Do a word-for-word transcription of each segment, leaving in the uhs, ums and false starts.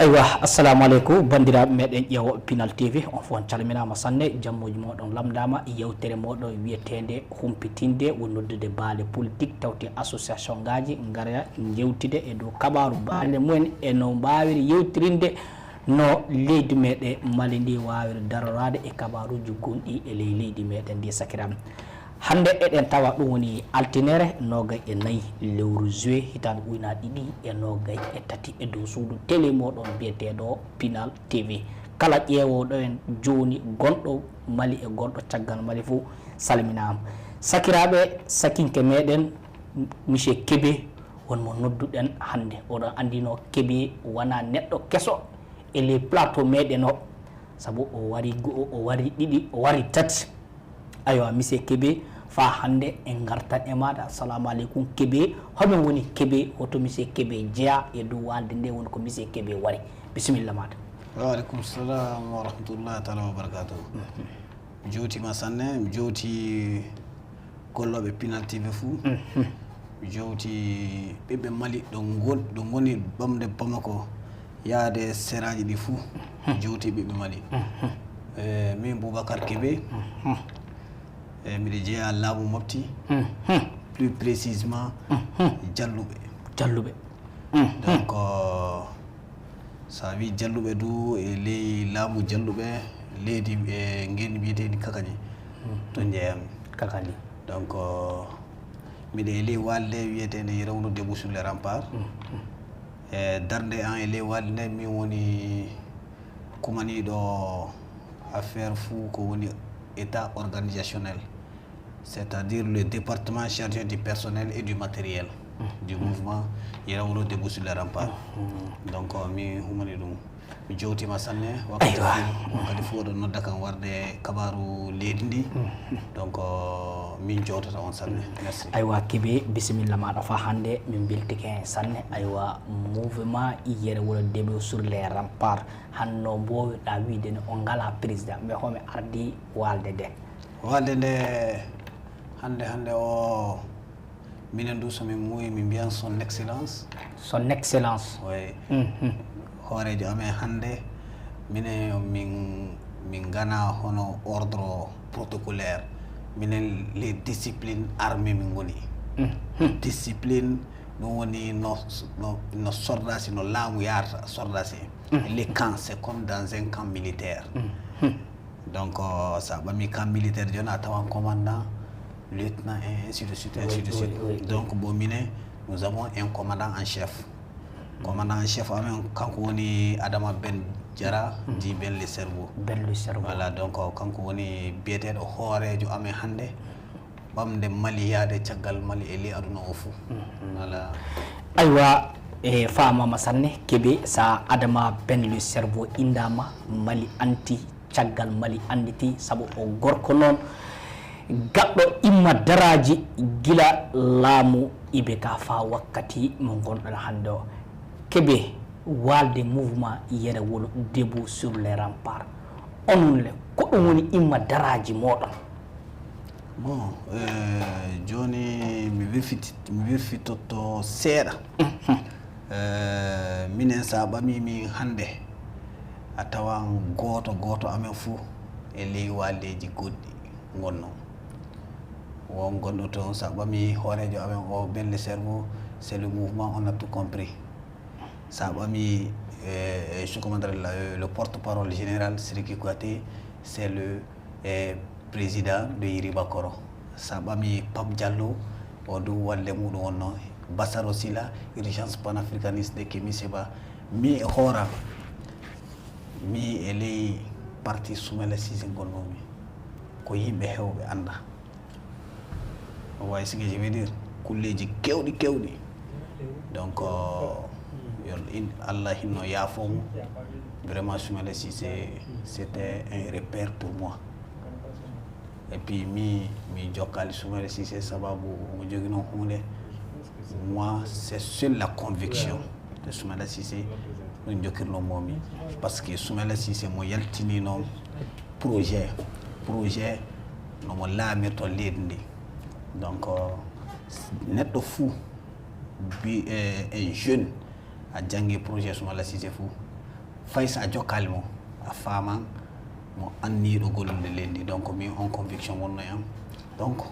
Aywa, assalamu aleykum, banndiraaɓe meɗen ƴeewo Pinal T V, on fof on calminaama sanne, jammuuji mooɗon lamndaama, yewtere mooɗon wiyeteende Humpitinde, woni noddude baale politique, tawti association ngaaji, ngara njewtida e dow kabaaru baale mumen, e no mbaawiri yewtirinde no leydi meɗen Mali ndi waawiri daroraade e kabaaruuji gonɗi e ley leydi meɗen ndi, sakiraaɓe. Hannde eɗen tawa ɗum woni altinere noogay e nayi lewru juillet hitaande ujunaaji ɗiɗi e noogay e tati e dow suudu télé mooɗon biyeteeɗo Pinal T V. Kala ƴeewooɗo en jooni gonɗo Mali e gonɗo caggal Mali fof salminaama. Sakiraaɓe, sakinke meɗen, Monsieur Kébé, won mo nodduɗen hannde. Oɗon anndino Kébé wonaa neɗɗo keso e les plateaux meɗen o, sabu o wari go'o, o wari ɗiɗi, o wari tati. Aywa, Monsieur Kébé, faa hannde en ngartan e maaɗa. Assalamu aleykum Kébé, hoɓe woni Kébé, hoto Monsieur Kébé jeyaa e dow waalde nde woni ko Monsieur Kébé wari? Bisimilla maaɗa. Wa aleykum salam wa rahmatullahi taala wa barakatuh. Mi jowtiima sanne, mi jowti gollooɓe Pinal T V fuu. Mi jowti ɓiɓɓe Mali ɗo ngon-, ɗo ngoni ɓamde Bamako, yaade seraaji ɗi fuu. Mi jowti ɓiɓɓe Mali. Eh, min Boubacar Kébé. Eh, miɗo jeyaa laamu Mopti. Plus précisément, Jalluɓe. Jalluɓe. Donc, euh, so a wii Jalluɓe du, e ley laamu Jalluɓe, leydi e ngeenndi mbiyeteendi Kakani, to njeeyami. Kakani. Donc, euh, miɗo e ley waalde wiyeteende Yirewndo Debout sur les Remparts. E darnde an e ley waalde nde, min woni kumaniiɗo affaire fuu ko woni état organisationnel, c'est-à-dire le département chargé du personnel et du matériel du mouvement Yirewndo Debout sur les Remparts. Donc, euh, mi humani ɗum. Mi jowtiima sanne, wakkati Aywa. Fof, wakkati fof oɗon nodda kam warde kabaaru leydi ndi. Donc, euh, min jowtata on sanne. Merci. Aywa, Kébé, bisimilla maaɗa faa hannde, min mbeltike heen sanne. Aywa, mouvement Yirewndo Debout sur les Remparts, hanno mbaaw-ɗaa wiide ne on ngalaa président, mais homi ardi waalde nde? Waalde nde hannde, hannde o, minen du so min muuyi, min mbiyan son excellence. Son excellence. Oui. Mhm. Hooreejo amen hannde, minen min, min nganaa hono ordre protocolaire. Minen les disciplines armées min ngoni. Mhm. Discipline, ɗum woni no, no, no soldasi, no laamu yaarta soldasi. Mhm. Les camps, c'est comme dans un camp militaire. Mhm. Donc, euh, so a ɓami camp militaire jooni, a tawan commandant, lieutenant, et ainsi de suite, ainsi de suite. Oui, oui, oui. Donc, bon, minen, nous avons un commandant en chef. Commandant en chef amen, kanko woni Adama Ben Diarra, dit Ben le Cerveau. Ben le Cerveau. Voilà, donc, euh, kanko woni biyeteeɗo hooreejo amen hannde, ɓamde Mali, yaade caggal Mali e ley aduna o fof. Mhm. Voilà. Aywa, e faamaama sanne, Kébé, so Adama Ben le Cerveau inndaama, Mali anti, caggal Mali annditi, sabu o gorko noon, gaɗɗo imma daraaji gila laamu I B K faa wakkati mo ngonɗon hannde o. Kébé, waalde mouvement Yirewndo Debout sur les Remparts, onon le, ko ɗum woni imma daraaji mooɗon? Bon, euh, jooni mi wirfiti-, mi wirfitotto seeɗa. Euh, minen, so a ɓamii min hannde, a tawan gooto gooto amen fof e ley waaldeeji goɗɗi ngonnoo. Won gonɗo toon, so a ɓamii hooreejo amen o, Ben le Cerveau, c'est le mouvement On a tout compris. So a ɓamii, eh, eh, comment dirais-je, le, le porte-parole général, Sidiki Kouyaté, c'est le, eh, président de Yiribakoro. So a ɓamii Pape Diallo, o du waalde muɗum wonnoo. Basaro Sila, urgence panafricaniste de Kemi Seba. Mi e hooram, mi e ley parti Soumaïla Cissé ngonnoomi. Ko yimɓe heewɓe annda. Vous voyez ce que je veux dire? Kulleeji keewɗi, keewɗi. Donc, euh, yo in-, Allah hinno yaafoo mo. Vraiment, Soumaïla Cissé, c'était un repère pour moi. Et puis, mi, mi jokkaali Soumaïla Cissé sababu omo joginoo huunde. Moi, c'est sur la conviction de Soumaïla Cissé, ɗum jokkirnoo momi. Parce que Soumaïla Cissé mo yaltinino projet, projet no mo laamirto leydi ndi. Donc, euh, neɗɗo fuu, bi-, eh, un jeune, a janngi projet Soumaïla Cissé fuu, Fay so a jokkaali mo, a faaman mo anniyiiɗo gollude leydi. Donc min on conviction wonno e am. Donc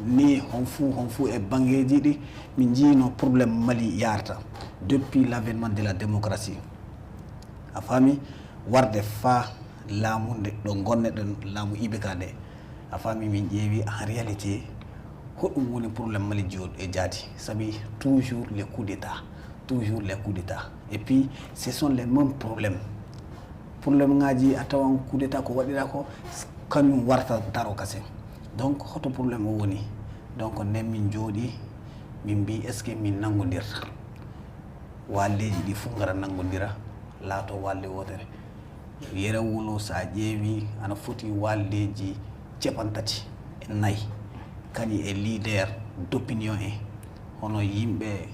ni hon fuu hon fuu e banngeeji ɗi min njiino problème Mali yarta depuis l'avènement de la démocratie. A faami? Warde faa laamu nde ɗo ngonneɗen, laamu I B K nde. A faami? Min ƴeewi en réalité hoɗum woni problème Mali jooɗi e jaati, sabi toujours les coups d'état, toujours les coups d'état. Et puis ce sont les mêmes problèmes. Problème ngaji a tawan coup d'état ko waɗira ko, kañum warta daro kasen. Donc hoto problème o woni? Donc nden min jooɗi, min mbi est-ce que min nanngondirta waaldeeji ɗi fuu ngara nanngodira laato waalde wootere? Yere Wolo, so a ƴeewi, ana foti waaldeeji capantati e nayi, kañum e leader d'opinion en, hono yimɓe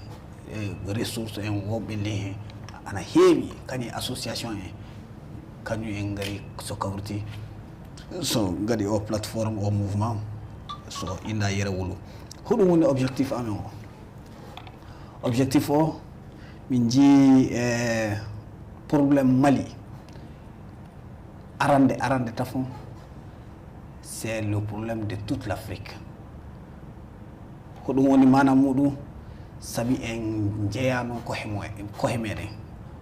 e ressource en, wonɓe ley hen ana heewi, kañum e association en, kañum en ngari so kawriti, so ngaɗi o plateforme, o mouvement, so inda Yere Wolo. Hoɗum woni objectif amen o? Objectif o, min njii e problème Mali, arande, arande tafon, c'est le problème de toute l'Afrique. Ko ɗum woni maana muɗum, sabi en njeyaano kohe mo-, kohe meɗen.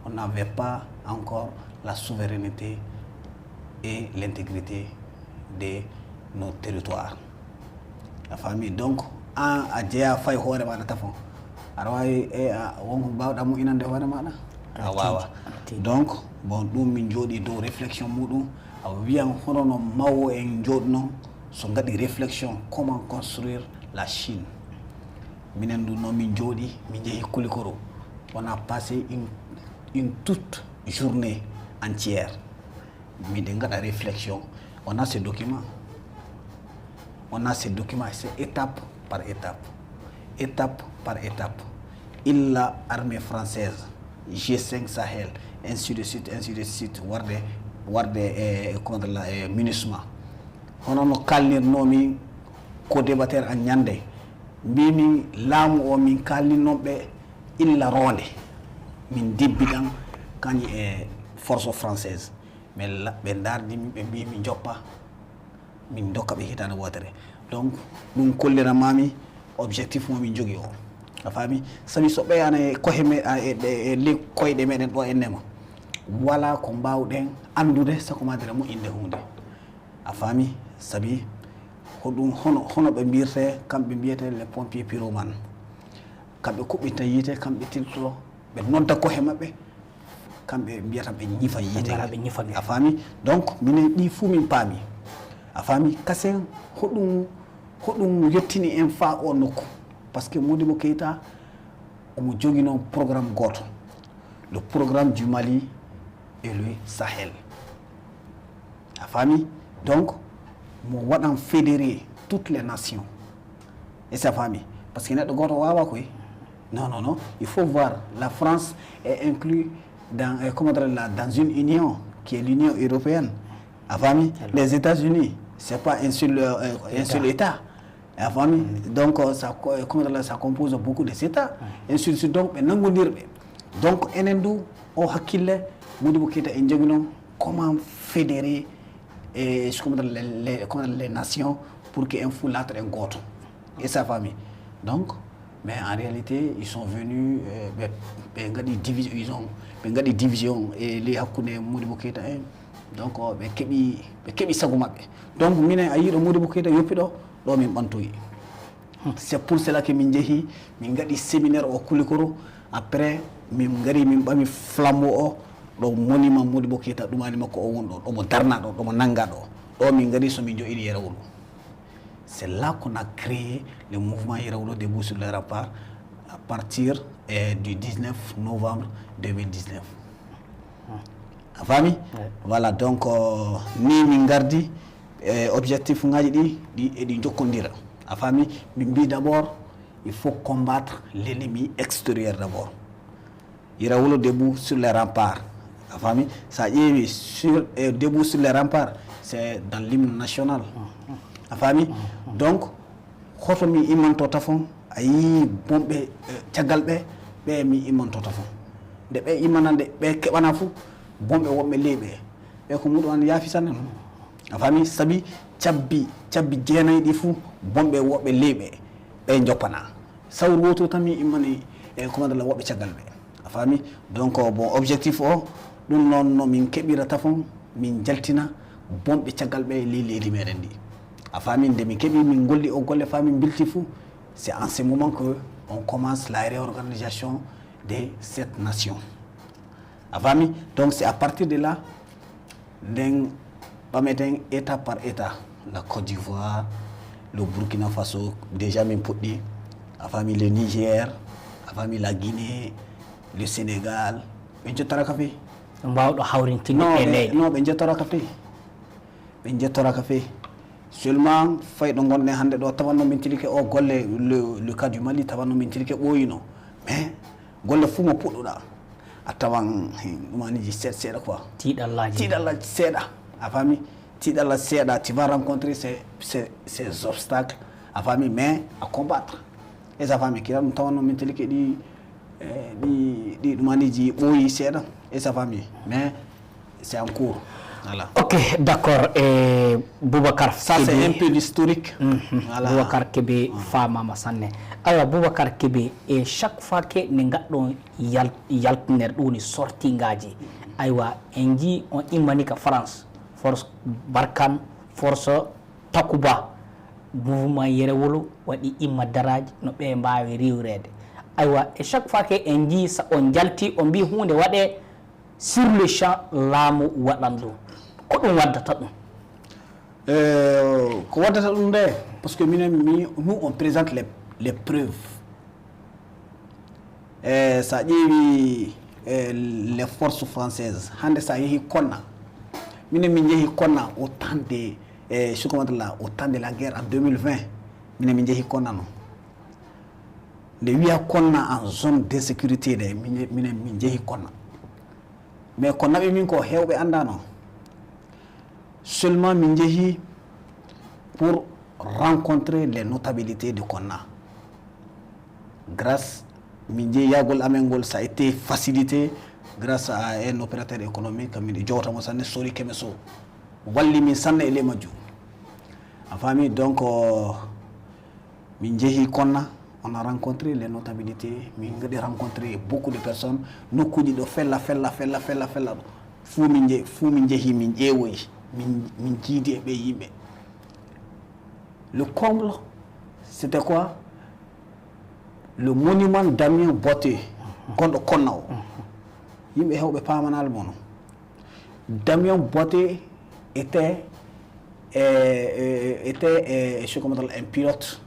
On n'avait pas encore la souveraineté et l'intégrité de nos territoires. A faami? Donc an a jeyaa fay hoore maɗa tafon, aɗa waawi e a wonko mbawɗa moƴƴinande hoore maɗa? A waawa. Donc bon, ɗum min jooɗi dow réflexion muɗum. A wiyan hono no mawo en jooɗi noon, so ngaɗi réflexion comment construire la Chine. Minen ndu noon min jooɗi, min njehi Kulikoro. On a passé une, une toute journée entière. Miɗen ngaɗa réflexion. On a ces documents. On a ces documents, c'est étape par étape. Étape par étape. Illa armée française, G cinq Sahel, ainsi de suite, ainsi de suite, warde, warde e, e, comment dire, e MINUSMA. Hono no kaalnirnoomi ko débatteur an ñande, mbimi laamu o min kaalninnoon ɓe illa roonde, min dibbi ɗan kañum e force française. Min la-, ɓe ndaardi min, ɓe mbi min joppa, min dokka ɓe hitaande wootere. Donc ɗum kolliran mami objectif mo min jogi o. A faami? Sabi so ɓe ana e kohe me-, a, e, e, e ley koyɗe meɗen ɗo enne ma, wala ko mbawɗen anndude sako madere mo innde hunde. A faami? Sabi ko ɗum hono, hono ɓe mbirte, kamɓe mbiyete les pompiers pyromanes. Kamɓe kuɓɓinta yiite, kamɓe tilto, ɓe nodda kohe maɓɓe, kamɓe mbiyata ɓe ñifa yiite. Ɓe ngara ɓe ñifa nge. A faami? Donc minen ɗi fuu min paami. A faami? Kasen hoɗum, hoɗum yettini en faa o nokku? Parce que Modibo Keita omo jogi noon programme gooto, le programme du Mali et le Sahel. A faami? Donc mo waɗan fédérer toutes les nations. Est-ce que a faami? Parce que neɗɗo gooto waawa koy. Non, non, non. Il faut voir, la France est inclus dans, euh, comment dire, la, dans une union qui est l'Union européenne. A faami? Les États-Unis, c'est pas un seul, euh, un seul État. A faami? Donc euh, ça, co-, euh, comment dire, ça compose beaucoup des États. Ainsi de suite. Donc ɓe nanngondirɓe. Donc enen du o hakkille Modibo Keita en jogi noon comment fédérer, et comment dire, les, les, comment dire, les nations pour que en fuu laatoɗen gooto. Est-ce que a faami? Donc mais en réalité ils sont venus, euh, ɓe, ɓe ngaɗi division, ils ont, ɓe ngaɗi division e ley hakkunde Modibo Keita en. Donc ɓe keɓi, ɓe keɓi sago maɓɓe. Donc minen a yiiɗo Modibo Keita yoppi ɗo, ɗo min ɓantoyi. C'est pour cela que min njehi, min ngaɗi séminaire o Kulikoro. Après min ngari min ɓami flambeau o ɗo monument Modibo Keita ɗumani makko o won ɗo, ɗomo darna ɗo, ɗomo nanga ɗo. Ɗo min ngari so min joɗini Yere Wolo. C'est là qu'on a créé le mouvement Yere Wolo Debout sur les Remparts à partir, eh, du dix-neuf novembre deux mille dix-neuf. A faami? Voilà, donc euh, ni min ngardi, eh, objectif ngaji ɗi, ɗi eɗi jokkondira. A faami? Min mbi d'abord il faut combattre l'ennemi extérieur d'abord. Yere Wolo Debout sur les Remparts. A faami? Sa ƴeewi sur, eh, Debout sur les Remparts, c'est dans l'hymne national. A faami? Donc hoto mi immanto tafon, a yii bonɓe, eh, caggal ɓe, ɓe mi immanto tafon. Nde ɓe immana, nde ɓe keɓana fuu, bonɓe woɓɓe leyɓe. Ɓe ko muɗum an yaafi sanne non. A faami? Sabi cabbi, cabbi jeenayi ɗi fuu, bonɓe woɓɓe leyɓe, ɓe njoppana. Sawru wootu tan mi immani e commandant woɓɓe caggal ɓe. A faami? Donc, bon, objectif o, ɗum noon no min keɓira tafon, min jaltina bonɓe caggal ɓe e ley leydi meɗen ndi. A faami? Nde min keɓi, min golli o golle faa min mbilti fuu, c'est en ce moment que on commence la réorganisation de cette nation. A faami? Donc, c'est à partir de là, nden ɓameten état par état. La Côte d'Ivoire, le Burkina Faso, déjà min puɗɗi. A faami? Le Niger, a faami? La Guinée, le Sénégal. Ɓe jottoraka fey. Ɓe mbaawa ɗo hawrintinde non, e ɓe, leyɗe. Non, ɓe jottoraka fey. Ɓe jottoraka fey. Seulement, fay ɗo ngonɗen hannde ɗo, tawanno min tilike o golle, le, le cas du Mali, tawanno min tilike ɓooyino. Mais, golle fuu mo puɗɗuɗa, a tawan, hmm, ɗumaniji seeɗa, seeɗa quoi. Tiiɗallaaji. Tiiɗallaaji seeɗa. A faami? Tiiɗalla seeɗa, tu vas rencontrer ces, ces, ces obstacles. A faami? Mais à combattre. Et ça faami, kila ɗum tawanno min tilike ɗi, eh, ɗi, ɗi ɗumaniji ɓooyi seeɗa. Et ça faami. Mais c'est en cours. Voilà. Ok, d'accord. E Boubacar Ça, c'est Kébé. Un peu l'historique. Mhm. Voilà. Boubacar Kébé faamama sanne. Aywa, Boubacar Kébé, e chaque fois que ne ngaɗɗon yal-, yaltinere ɗum woni sortie ngaji. Aywa, en jii on immani ka France. Force Barkhane, force Takuba. Mouvement Yerewolo waɗi imma daraaji no ɓe mbaawi riiwreede. Aywa, e chaque fois que en jii sa on jalti, on mbii huunde waɗe, sur le champ, laamu waɗan ɗum. Ko ɗum waddata ɗum? Euh, ko waddata ɗum nde, parce que minen, mi, nous, on présente les, les preuves. E, so a ƴeewi, e, les forces françaises, hannde so a yehi Konna, minen min njehi Konna au temps de, e, sukamatullah, au temps de la guerre en deux mille vingt, minen min njehi Konna non. Nde wiya Konna en zone d'insécurité de, minen, minen min njehi Konna. Mais ko naɓi min ko heewɓe anndaano. Seulement min njehi pour rencontrer les notabilités de Konna. Grâce, min njehi yahgol amen ngol, ça a été facilité grâce à un opérateur économique, min e jowta mo sanne, Sori Kemeso. Walli min sanne e ley majjum. A faami? Donc, euh, min njehi Konna, on a rencontré les notabilités, min ngaɗi rencontré beaucoup de personnes, nokkuuji ɗo fella, fella, fella, fella, fella ɗo. Fuu min nje-, fuu min njehi, min ƴeewoyi, min, min jiidi e ɓee yimɓe. Le comble, c'était quoi? Le monument Damien Boité, gonɗo Konna o. Yimɓe heewɓe paamanaali mo non. Damien Boité était, euh, euh, était, euh, je sais comment on appelle, un pilote,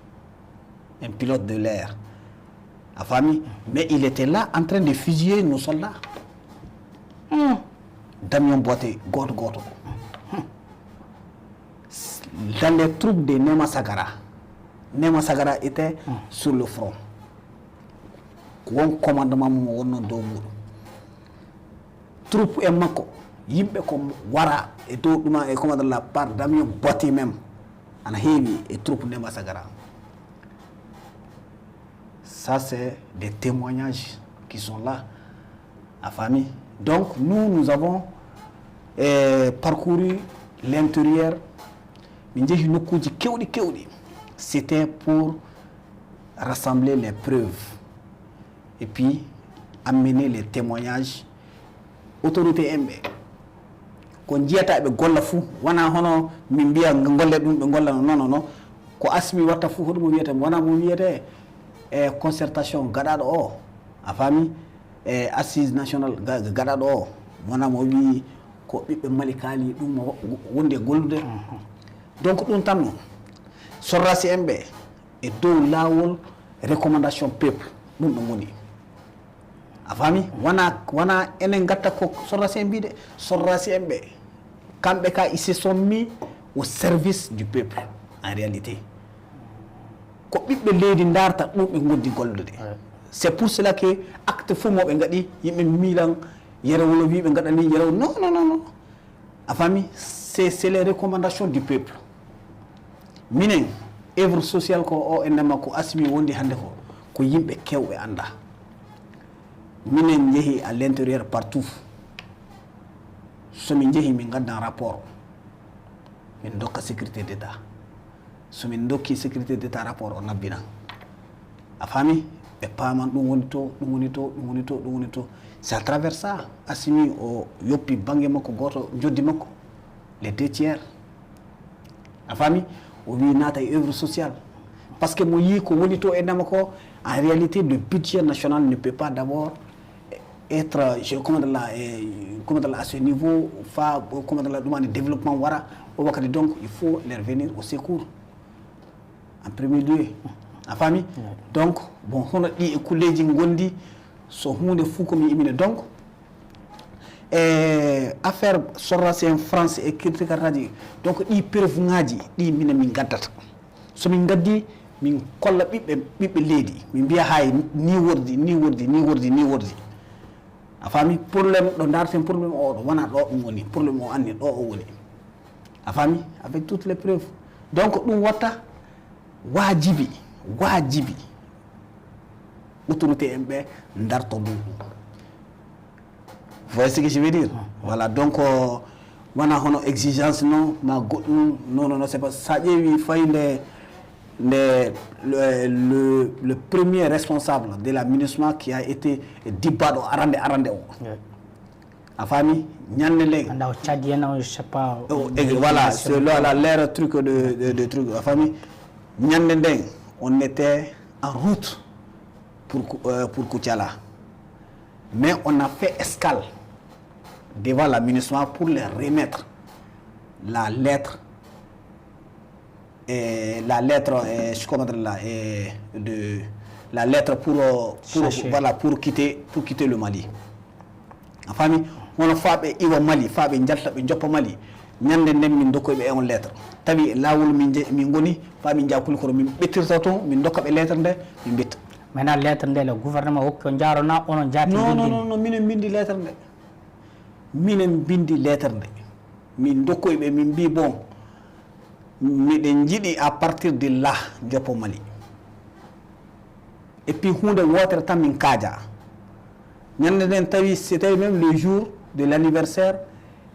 un pilote de l'air. A faami? Mais il était là en train de fusiller nos soldats. Hmm. Damien Boité, gooto, gooto. Hmm. Dans les troupes de Nema Sagara. Nema Sagara était, hmm, sur le front. Ko won commandement mo wonno dow muɗum. Troupe en makko, yimɓe ko wara e dow ɗuma e commandement la par Damien Boité même. Ana heewi e troupe Nema Sagara. Ça, c'est des témoignages qui sont là. A faami? Donc, nous, nous avons, eh, parcouru l'intérieur. Min njehi nokkuuji kewɗi, kewɗi. C'était pour rassembler les preuves et puis amener les témoignages. Autorité en ɓe, ko njiyata ɓe golla fuu, wona hono min mbiya golle ɗum ɓe golla, non, non, non. Ko Assimi watta fuu, hoɗum o wiyata? Wona mo wiyete e concertation gaɗaɗo o, a faami? E assise national ga-, gaɗaɗo o, wona mo wi ko ɓiɓɓe Mali kaali ɗum mo wo-, wondi e gollude. Mhm. Donc ɗum tan non. Sorrasi en ɓe e dow laawol recommandation peuple, ɗum ɗo ngoni. A faami? Wona, wona enen ngatta ko sorrasi en mbiide, sorrasi en ɓe. Kamɓe ka, ils se sont mis au service du peuple, en réalité. Ko ɓiɓɓe leydi ndarta ɗum ɓe ngondi gollude. Ouais. C'est pour cela que acte fuu mo ɓe ngaɗi, yimɓe miilan, Yero Wolo wi ɓe ngaɗani Yero, non, non, non, non. A faami? C'est, c'est les recommandations du peuple. Minen, œuvre sociale ko o ennama ko Assimi wondi hannde ko, ko yimɓe kewɓe annda. Minen njehi à l'intérieur partout. So min njehi min ngaddan rapport, min dokka sécurité d'état. So min dokki sécurité d'état rapport o nabbinan. A faami? Ɓe paaman ɗum woni to, ɗum woni to, ɗum woni to, ɗum woni to. C'est à travers ça, Assimi o yoppi bannge makko gooto, njoddi makko, les deux tiers. A faami? O wi naata e œuvre sociale. Parce que mo yii ko woni to e nama ko, en réalité, le budget national ne peut pas d'abord être, je, comment dire là, eh, comment dire là, à ce niveau, fa, comment dire là, ɗum ani développement wara, o wakkati, donc il faut leur venir au secours en premier lieu. A faami? Donc bon, hono ɗi e kulleeji ngondi, so huunde fuu ko mi imine. Donc e affaire Sorra, c'est en France e kirtikartaji, donc ɗi preuve ngaji ɗi minen min gaddata. So min ngaddi, min kolla ɓiɓɓe, ɓiɓɓe leydi, min mbiya hay ni wordi, ni wordi, ni wordi, ni wordi. A faami? Problème ɗo ndaarten, problème o ɗo wona ɗo ɗum woni, problème o anni ɗo o woni. A faami? Avec toutes les preuves. Donc ɗum watta waajibi, waajibi autorité en ɓe ndarto ɗum. Vous voyez ce que je veux dire? Voilà, donc euh, wona hono exigence non ma goɗɗum, non, non, non, c'est pas, sa ƴeewi fayde nde le, le, le premier responsable de la MINUSMA qui a été dibbaɗo arande arande o. A faami? Ñande nden anda o cadi en, je sais pas, voilà, c'est là, là, l'ère truc de, de, de truc. A faami? Ñande nden on était en route pour euh, pour Koutiala. Mais on a fait escale devant la MINUSMA pour leur remettre la lettre, et la lettre, euh, je comprends là, euh, de la lettre pour, euh, pour, voilà, pour quitter, pour quitter le Mali. A faami? Hono faaɓe iwa Mali, faaɓe njalta ɓe njoppa Mali. Ñande nden min dokkoy ɓe on lettre. Tawi laawol min je, min ngoni, faa min njaha Kulikoro, min ɓettirta toon, min dokka ɓe lettre nde, min mbitta. Maintenant lettre nde le gouvernement hokki on jaaro na, onon jaati? Non, non, non, non, minen mbindi lettre nde. Minen mbindi lettre nde. Min dokkoy ɓe, min mbi bon, miɗen njiɗi à partir de là njoppo Mali. Et puis huunde wootere tan min kaaja. Ñande nden tawi, c'est tawi même le jour de l'anniversaire,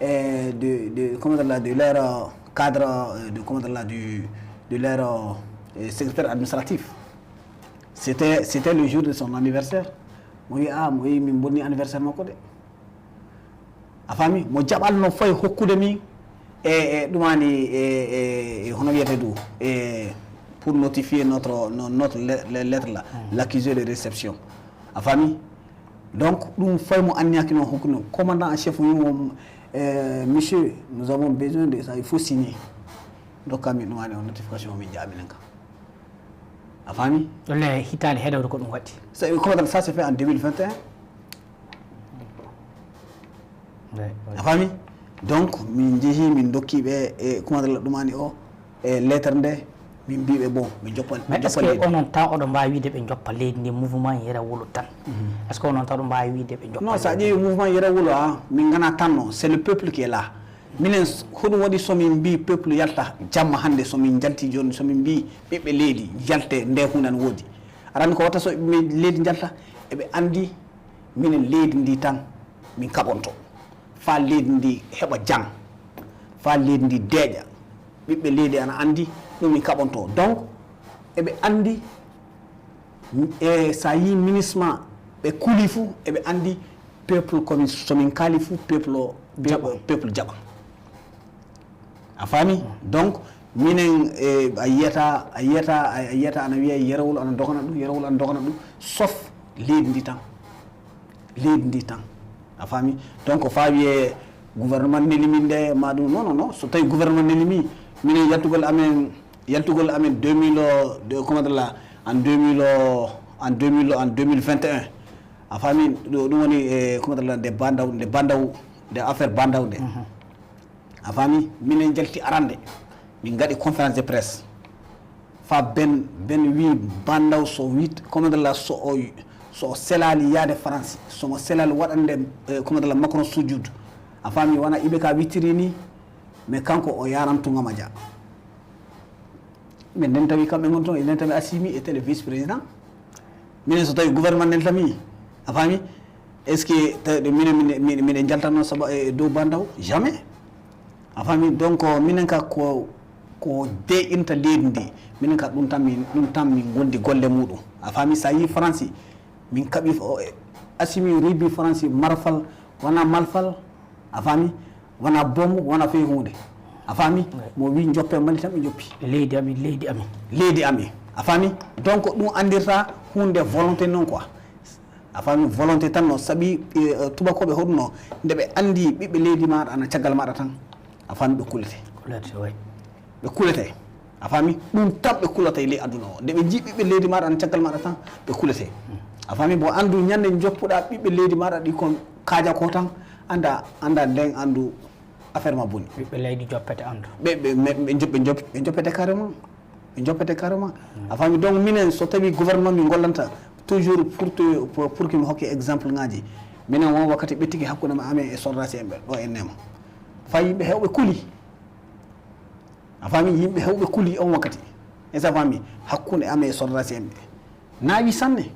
euh, de, de, comment dire là, de leur, euh, cadre, euh, de, comment dire là, du, de leur, euh, secrétaire administratif. C'était, c'était le jour de son anniversaire. Mo wi a, mo wi min bonni anniversaire makko de. A faami? Mo jaɓatno fayi hokkude min e, e ɗumani e, e, e hono wiyete du e pour notifier notre, no, notre le, le, lettre là, l'accusé de réception. A faami? Donc ɗum fayi mo anniyaki noon hokkude noon. Commandant en chef wimo, eh, monsieur, nous avons besoin de ça, il faut signer. Dokkami ɗumani on notification o min jaaminen ka. A faami? Ɗonne hitaali heɗawde ko ɗum waɗi. Comment ça, ça se fait en deux mille vingt et un? A faami? Donc min njehi min dokki ɓe e kumadalla ɗumani o e lettre nde, min mbiɓe bon, min joppa. Mais est ce que onon tan oɗo mbawi wiide ɓe joppa leydi ndi, mouvement Yero Wulu tan? Est ce que onon tan oɗo mbawi wiide ɓe joppa? Non, sa ƴeewi mouvement Yero Wulu a, min gana tan no, c'est le peuple qui est là. Minen hoɗum waɗi somin mbi peuple yalta jamma hande, somin jalti joni, somin mbi ɓiɓɓe leydi yalte, nde hunde an woodi? Arani ko watta so ɓiɓɓe leydi njalta, eɓe andi minen leydi ndi tan min kaɓonto, faa leydi ndi heɓa jam, faa leydi ndi deeƴa. Ɓiɓɓe leydi ana andi ɗum min kaɓonto. Donc eɓe andi, e sa yi ministre ma ɓe kuli fu, eɓe andi peuple komin, somin kaali fu peuple o, peuple jaɓa. A faami? Donc minen, e, a yiyata, a yiyata, a yiyata ana wiya Yero Wulu ana dogana ɗum, Yero Wulu ana dogana ɗum, sauf leydi ndi tan. Leydi ndi tan. A faami? Donc faa wiye gouvernement neli min nde ma ɗum, non, non, non, so tawi gouvernement neli mi, minen yaltugol amen, yaltugol amen deux mille, de, comment dire là, en deux mille, en deux mille, en deux mille vingt et un. A faami? Ɗum woni e, comment dire là, nde bandaw, nde bandaw, nde affaire bandaw nde. A faami? Minen jalti arande, min ngaɗi conférence de presse. Fa ben, ben wi bandaw so wit, comment dire là, so o, so o selali yaade France, somo selali waɗande, eh, comment dire là, Macron sujud. A faami? Wona ibe ka wittiri ni, mais kanko o yaran tungama ja. Min nden tawi kamɓe ngon toon, enen tawi Assimi était le vice président. Minen so tawi gouvernement nel tami, a faami? Est-ce que tawde minen minen minen jaltatno saba e dow bandaw? Jamais. A faami? Donc minen ka ko ko deƴinta leydi ndi, minen ka ɗum tan min ɗum tan min gondi golle muɗum. A faami? Sa yi faransi min kaɓi asimi ribi faransi marfal wona malfal. A faami? Wona bombe wona fey hunde. A faami? Mo wi joppe mali tan ɓe joppi. Leydi amin, leydi amin. Leydi amin. A faami? Donc ɗum andirta hunde volonté noon quoi. A faami? Volonté tan no saɓi. Tubakoɓe hoɗuno nde ɓe andi ɓiɓɓe leydi maɗa ana caggal maɗa tan. A faami? Ɓe kulete. Kulete, oui. Ɓe kulete. A faami? Ɗum tan ɓe kulata e ley aduna o. Nde ɓe jii ɓiɓɓe leydi maɗa ana caggal maɗa tan ɓe kulete. A faami? Bo andu ñande joppuɗa ɓiɓɓe leydi maɗa ɗi kon kaaja ko tan, anda anda nden andu affaire ma boni. Ɓiɓɓe leydi joppete andu. Ɓe ɓe ɓe joppe carrément. Ɓe joppete carrément. A faami? Donc minen so tawi gouvernement min gollanta toujours pour te pour que mi hokke exemple ngaji. Minen won wakkati ɓettiki hakkunde ma amen e sordaasi en ɓe ɗo en nema. Fa yimɓe hewɓe kuli. A faami? Yimɓe hewɓe kuli on wakkati. Est-ce que a faami? Hakkunde amen e sordaasi en ɓe naawi sanne.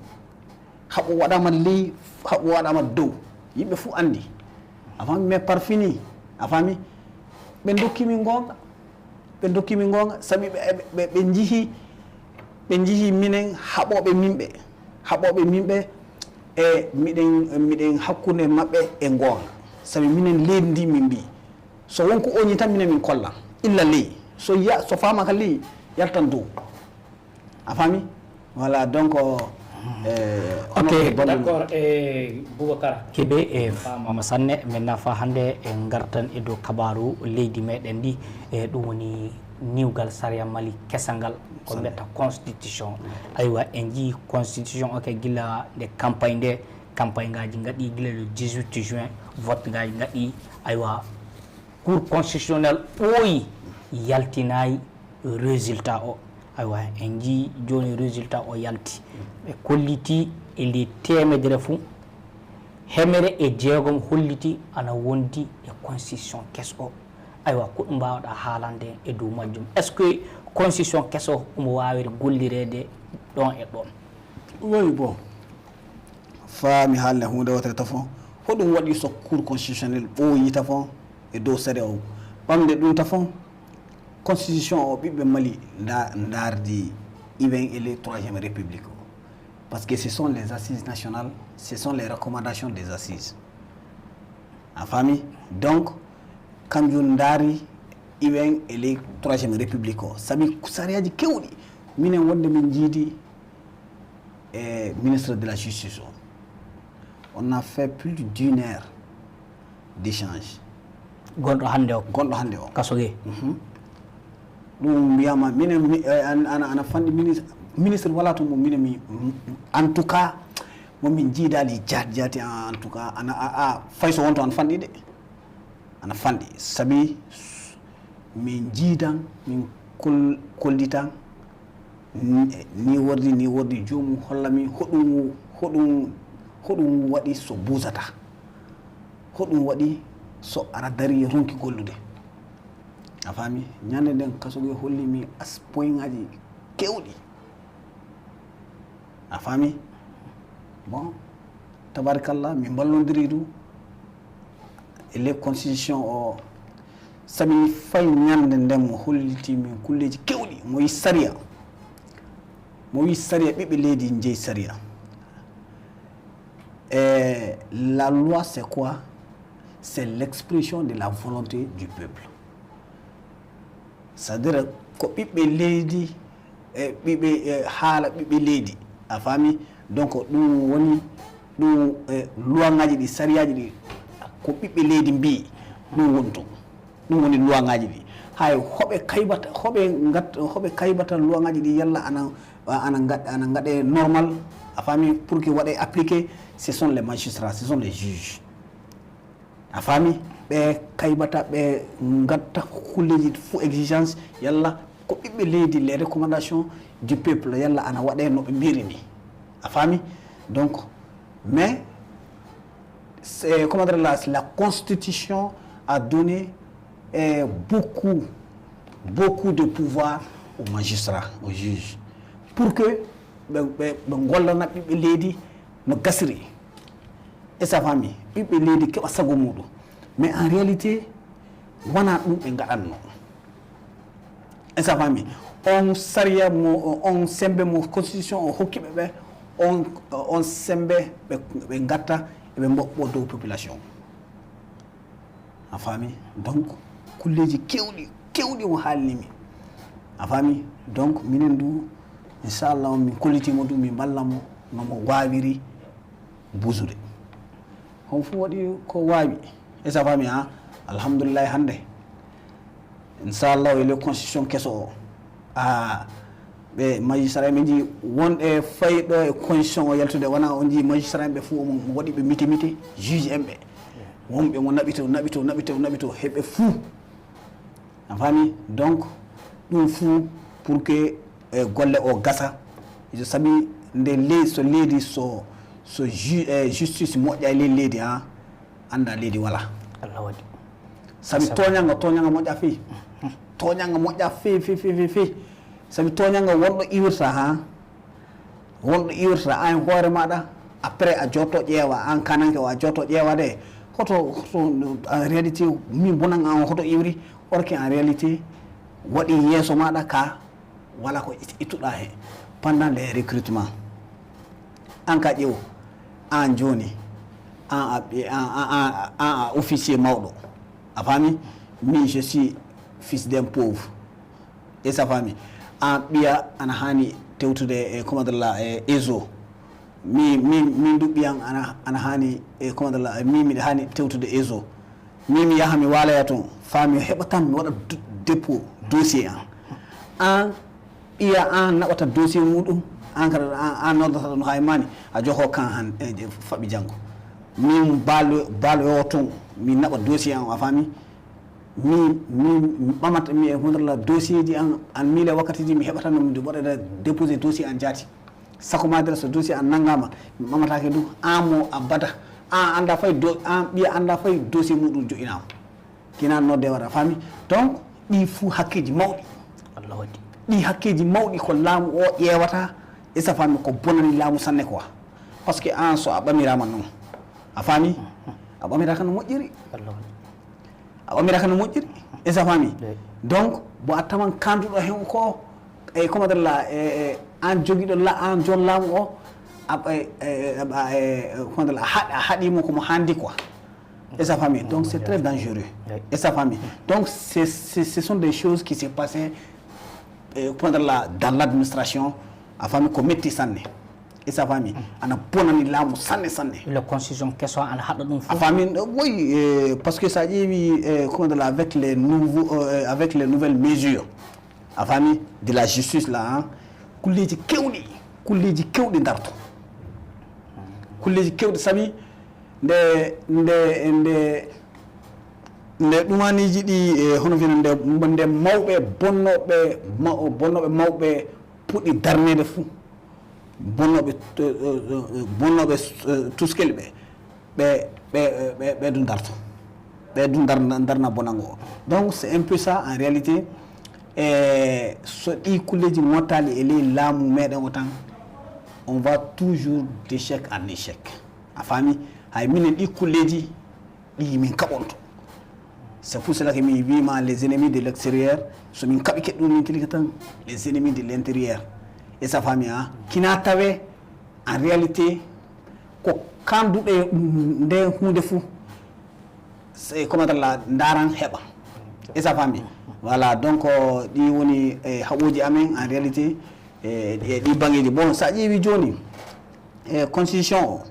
Haɓo waɗama ley, haɓo waɗama dow. Yimɓe fuu andi. A faami? Mais par fini, a faami? Ɓe dokki min gonga. Ɓe dokki min gonga sabi ɓe ɓe ɓe jihi ɓe jihi minen haɓoɓe minɓe. Haɓoɓe minɓe e miɗen miɗen hakkunde maɓɓe e gonga. Sabi minen leydi ndi min mbi so wonko oñi tan minen min kolla illa ley so yiya so famaka ley yaltan dow. A faami? Voilà, donc. Eh, ok. D'accord. E boubacar kebe e famama sanne min nafa hannde e gartan e dow kabaru leydi meɗen ndi. E ɗum woni niwgal sariya mali kesangal ko mbiyata constitution. Aywa en jii constitution ok gila nde campagne nde campagne ngaji gaɗi gila le dix-huit juin vote ngaji gaɗi. Aywa cour constitutionnel ɓooyi yaltinayi résultat o. Aywa en jii joni résultat o yalti ɓe kolliti e ley temedere fuu hemere e jeegom holliti ana wondi e constitution keso o. Aywa ko ɗum mbawɗa haalande e dow majjum est ce que constitution keso omo wawiri gollirede ɗon e ɗon? Oui bon, faa mi haalne huunde wootere tafon. Hoɗum waɗi so cour constitutionnel ɓooyi tafon e dow sariya o? Ɓamde ɗum tafon, constitution o ɓiɓɓe mali nda ndardi iwen e ley troisième république o. Parce que ce sont les assises nationales, ce sont les recommandations des assises. A faami? Donc kanjum ndaari iwen e ley troisième république o sabi sariyaji kewɗi minen wonde min jiidi e ministre de la justice o. On a fait plus d'une heure d'échange. Gonɗo hannde o gonɗo hannde o kasoge. Ɗum mbiyama minen ana ana fanɗi ministre ministre wala to mo minen mi en tout cas mo min jiidali jaati jaati en tout cas ana a fay so wonto ana fanɗi de. Ana fanɗi sabi min jiidan min kollitan ni wordi ni wordi joomum holla min hoɗum hoɗum hoɗum waɗi so buusata hoɗum waɗi so ara dari ronki gollude. A faami? Ñande nden kasoge holli mi as poingaji kewɗi. A faami? Bon, tabarakallah min mballondiri ɗum e ley constitution o. Sabi fay ñande nden mo holliti min kulleji kewɗi mo wi sariya. Mo wi sariya ɓiɓɓe leydi jeyi sariya. Et la loi c'est quoi? C'est l'expression de la volonté du peuple. C'est à dire ko ɓiɓɓe leydi e ɓiɓɓe e haala ɓiɓɓe leydi. A faami? Donc ɗum woni ɗum e luwagaji ɗi sariyaji ɗi ko ɓiɓɓe leydi mbi ɗum woni toon. Ɗum woni luwagaji ɗi. Hay hoɓe kaybata hoɓe gat hoɓe kaybata luwagaji ɗi yalla ana ana gad ana gaɗe normal. A faami? Pour que waɗe appliqué ce sont les magistrats, ce sont les juges. A faami? Ɓe kaybata ɓe gatta kulleji fo exigence yalla ko ɓiɓɓe leydi les recommandations du peuple yalla ana waɗe no ɓe mbiri ni. A faami? Donc mais c'est comment dire la la constitution a donné eh, beaucoup beaucoup de pouvoir aux magistrats aux juges pour que ɓe ɓe ɓe gollana ɓiɓɓe leydi no gasiri. Est-ce que a faami? Ɓiɓɓe leydi keɓa sago muɗum. Mais en réalité, wona ɗum ɓe ngaɗanno. Est-ce que a faami? On sariya mo, on sembe mo constitution o hokki ɓe ɓe, on, on sembe ɓe, ɓe ngatta, ɓe mboɓɓo dow population. A faami? Donc, kulleeji kewɗi, kewɗi mo haalni mi. A faami? Donc, minen du, inchallah, min kollitimo du, min mballa mo, no mo waawiri busude. On fof waɗi ko waawi. Est-ce que a faami, ha? Alhamdulillahi hannde. Inchallah, e le constitution keso o. A, ɓe magistrat en ɓe njii wonɓe fayɗo e constitution o yaltude, wona on njii magistrat en ɓe fof mo waɗi ɓe mite mite, juge en ɓe. Wonɓe mo naɓito, naɓito, naɓito, naɓito, heɓe fuu. A faami? Donc, ɗum fuu pour que, eh, golle o gasa. So sabi nde ley-, so leydi, so, so ju-, eh, justice moƴƴa e ley leydi, ha, annda leydi wala. Allah waɗi. Sabi toñanga, toñanga moƴƴa feyi. Toñanga moƴƴa feyi, feyi, feyi, feyi, feyi. Sabi toñanga wonɗo iwirta, ha? Wonɗo iwirta an hoore maɗa, après a jotto ƴeewa, an kananke o a jotto ƴeewa de. Hoto, hoto, en réalité, min bonan an hoto iwri, or que en réalité, waɗi yeeso maɗa ka, wala ko it-, ittuɗa he. Pendant les recrutements. An ka ƴeew, an joni, an a, an, an, an, an a officier mawɗo. A faami? Min, je suis fils d'un pauvre. Est-ce que a faami? An ɓiya ana haani tewtude e, comment dire la, e, ezo. Mi, mi, min du ɓiyan ana, ana haani e, comment dire la, mi, miɗa haani tewtude ezo. Mi, mi yaha mi waaloya toon, faa mi heɓa tan mi waɗa d-, dépôt dossier an. An ɓiya an naɓata dossier muɗum, an kadi an, an noddata ɗum hay mani, a joko kan han, e, e, faɓi janngo. Min baalo, baaloyo toon, mi naɓa dossier an, a faami? Mi, mi, mi ɓamata, mi e hunde la dossier ji an, an miile wakkati ji mi heɓata no mi waɗata déposer dossier an jaati. Sako ma dara so dossier an nanngama, mi ɓamataake ɗum, an mo a bada, an annda fay do-, an ɓiya annda fay dossier muɗum joƴƴinaama. Kina nodde waɗa, faami? Donc, ɗi fuu hakkeeji mawɗi. Allah waɗi. Ɗi hakkeeji mawɗi ko laamu o ƴeewata, est-ce que a faami, ko bonani laamu sanne quoi. Parce que an so a ɓamiraama noon, a faami? A ɓamiraaka no moƴƴiri. Allah waɗi. A ɓamiraaka no moƴƴiri. Est-ce que a faami? Eey. Donc, bo a tawan kanduɗo heen ko, e, comment dire la, e, e, an jogiɗo la, an jon laamu o, a, e, e, e, a, e, comment dire la, a haɗ-, a haɗimo ko mo handi quoi. Est-ce que a faami? Donc, c'est très dangereux. Eey. Est-ce que a faami? Donc, c'est, c'est, ce sont des choses qui s'est passé, e, comment dire la, dans l'administration. A faami ko metti sanne. Est-ce que a faami? Ana bonani laamu sanne, sanne. Le constitution keso ana haɗa ɗum fof. A faami? Oui, eh, parce que sa ƴeewi, eh, comment dire, avec les nouveaux, euh, avec les nouvelles mesures, a faami, de la justice là, hein, kulleeji kewɗi, kulleeji kewɗi darto. Kulleeji kewɗi, sabi nde, nde, nde, nde ɗumaniji ɗi, eh, hono fina nde, nde mawɓe bonnooɓe, ma-, bonnooɓe mawɓe puɗɗi darneede fuu. Bonnooɓe, eh, eh, eh, bonnooɓe, eh, tuskel ɓe, ɓe, ɓe, ɓe, ɓe ɗum darto. Ɓe ɗum dar-, darna bonango o. Donc, c'est un peu ça, en réalité. E so ɗi kulleeji mottaali e ley laamu meɗen o tan, on va toujours d'échec en échec. A faami? Hay minen ɗi kulleeji, ɗi min kaɓonto. C'est pour cela que mi wiima les ennemis de l'extérieur, so min kaɓike ɗum min tilika tan, les ennemis de l'intérieur. Est-ce que a faami, a? Kina tawe, en réalité, ko kanduɗe nde huunde fuu, c'est comment dire la, ndaran heɓa. Est-ce que a faami? Voilà, donc, euh, ɗi woni, eh, haɓooji amen, en réalité, eh, e ɗi bangeeji. Bon, sa ƴeewi jooni, e constitution o,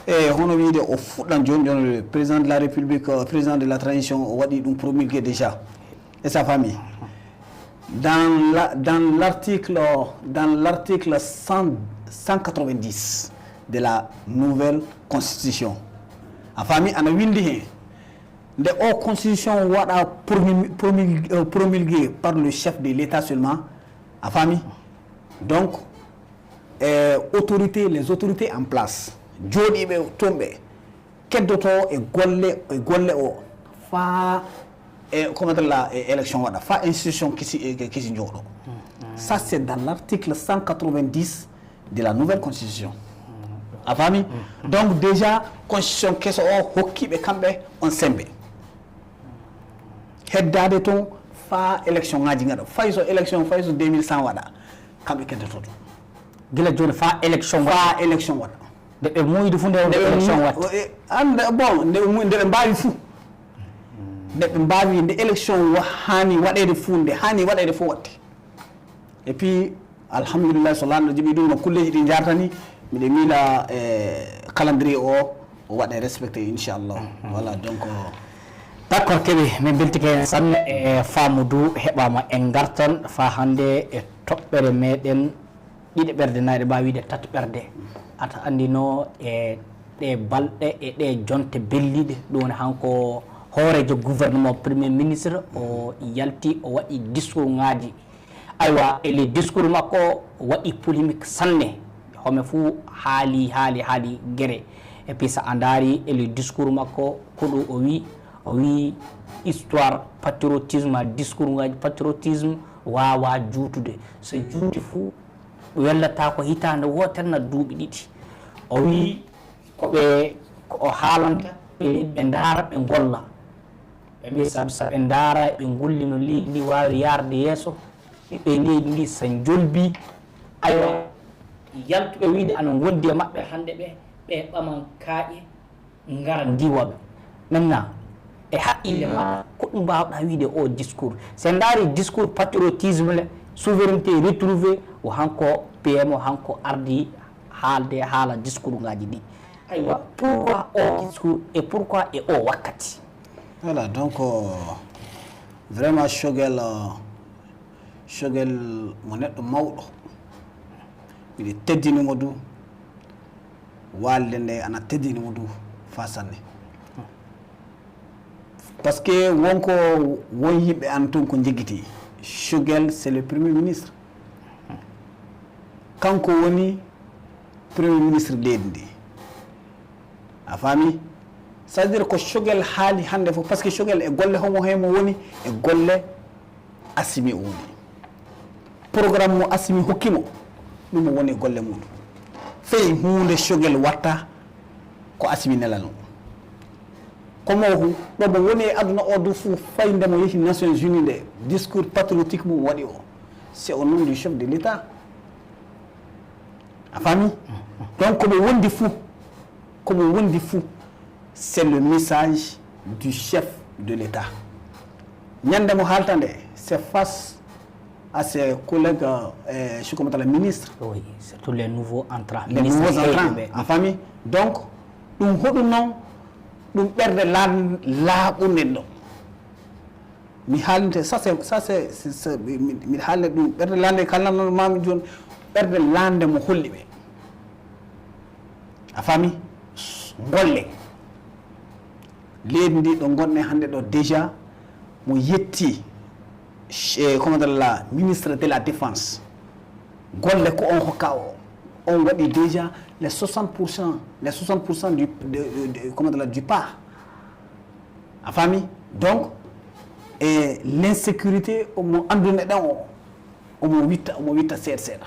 e hono wiide o fuɗɗan jooni, jooni le président de la République, euh, président de la transition, o waɗi ɗum promulgué déjà. Est-ce que a faami? Dans la, dans l'article, dans l'article cent, cent quatre-vingt-dix de la nouvelle constitution. A faami? Ana windi hen. Nde o constitution waɗa promul-, promul-, euh, promulgué par le chef de l'État seulement. A faami? Donc, e autorité, les autorités en place, jooɗiiɓe toon ɓe, keddoto e golle, e golle o, faa e, comment dire la, e élection waɗa, faa institution kisi, e, kisi jooɗo. Ça, c'est dans l'article cent quatre-vingt-dix de la nouvelle constitution. A faami? Donc déjà constitution keso o hokkiiɓe kamɓe on sembe heddaade toon faa élection ngaji ngaɗo, fay so élection fay so deux mille cent waɗa, kamɓe keddoto toon. Gila jooni faa élection waɗa. Faa élection waɗa. Nde ɓe muuyde fof nde wonde élection waɗta. Ande bon, nde ɓe muuyde, nde ɓe mbaawi fof. Nde ɓe mbaawi, nde élection haani waɗeede fof, nde haani waɗeede fof waɗte. Et puis alhamdulillah, so lanɗo jaɓi ɗum no kulleeji ɗi njartani, miɗe miila e calendrier o o waɗe respecté inchallah. Voilà donc. D'accord, keɓe min beltike heen sanne e faamu du heɓaama en ngartan faa hannde e toɓɓere meɗen ɗiɗi ɓerde, nayi ɗe mbaawi wiide tati ɓerde. Ata anndino e ɗe balɗe e ɗe jonte belliɗe ɗum woni hanko hooreejo gouvernement, premier ministre, o yalti o waɗi discours ngaji. Aywa, e les discours makko o waɗi polémique sanne. Home fuu haali haali haali gere. Et puis so a ndaari e les discours makko ko ɗum o wi, o wi histoire patriotisme, discours ngaji patriotisme waawa juutude. So juuti fuu wellata ko hitaande wootere na duuɓi ɗiɗi. O wi ko ɓe ko o haalanta ɓe ɓe ndaara ɓe ngolla. Ɓe mbi sabu so ɓe ndaara ɓe ngolli no leydi ndi waawi yaarde yeeso, ɓiɓɓe leydi ndi so njolbi. Aywa, yaltuɓe wiide ana ngondi e maɓɓe hannde ɓe ɓe ɓaman kaaƴe ngara ndiwa ɓe. Maintenant e haqqille ma ko ɗum mbaawɗa wiide o discours? So en ndaari discours patriotisme le, souveraineté retrouvée, o hanko P M o hanko ardi haalde haala discours ngaji ɗi. Aywa, pourquoi o discours et pourquoi e o wakkati? Voilà donc vraiment Choguel, Choguel mo neɗɗo mawɗo, miɗe teddini mo du, waalde nde ana teddini mo du faa sanne. Parce que wonko won yimɓe an toon ko njegiti. Choguel c'est le premier ministre, kanko woni premier ministre leydi ndi. A faami? C'est à dire ko Choguel haali hannde fof, parce que Choguel e golle homo hemo woni e golle Assimi o woni. Programme mo Assimi hokki mo, ɗum o woni e golle mum. Fey huunde Choguel watta ko Assimi nelano. Komo hu ɗo mo woni e aduna o du fuu, fay nde mo yehi Nations Unies nde, discours patriotique mum waɗi o, c'est au nom du chef de l'État. A faami? Donc komo wondi fuu, komo wondi fuu, c'est le message du chef de l'État. Ñande mo haalta nde, c'est face à ses collègues, euh, je commence la ministre. Oui, surtout les nouveaux entrants. Les nouveaux entrants, a faami? Donc ɗum hoɗum noon, ɗum ɓerde laaɓunde ɗo. Mi haalinte ça c'est ça c'est miɗa haalina ɗum ɓerde lande kalnanno mami joni, ɓerde lande mo holli ɓe. A faami? Golle leydi ndi ɗo gonɗen hannde ɗo déjà, mo yetti, comment dire, la ministre de la défense, golle ko on hokka o, on waɗi déjà les soixante pour cent, les soixante pour cent du, de, de, comment dire, du pas. A faami? Donc e l'insécurité omo anndune ɗen o, omo witta omo witta seeɗa seeɗa,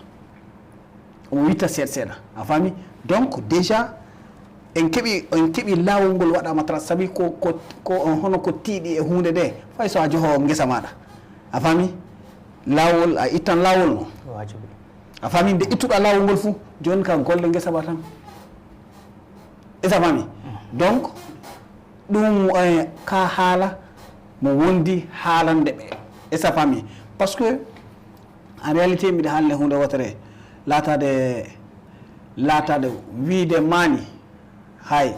omo witta seeɗa seeɗa. A faami? Donc déjà en keɓi en keɓi laawol ngol waɗaama tra sabi ko ko ko hono ko tiiɗi e huunde nde, fay so a joho ngesa maɗa. A faami? Laawol a ittan laawol no. A faami? Nde ittuɗa laawol ngol fof jooni ka golle ngesa ba tan. Est-ce que a faami? Donc ɗum ka haala mo wondi haalande ɓe. Est-ce que a faami? Parce que en réalité mbiɗa haalde huunde wotere, laataade laataade wiide maani hay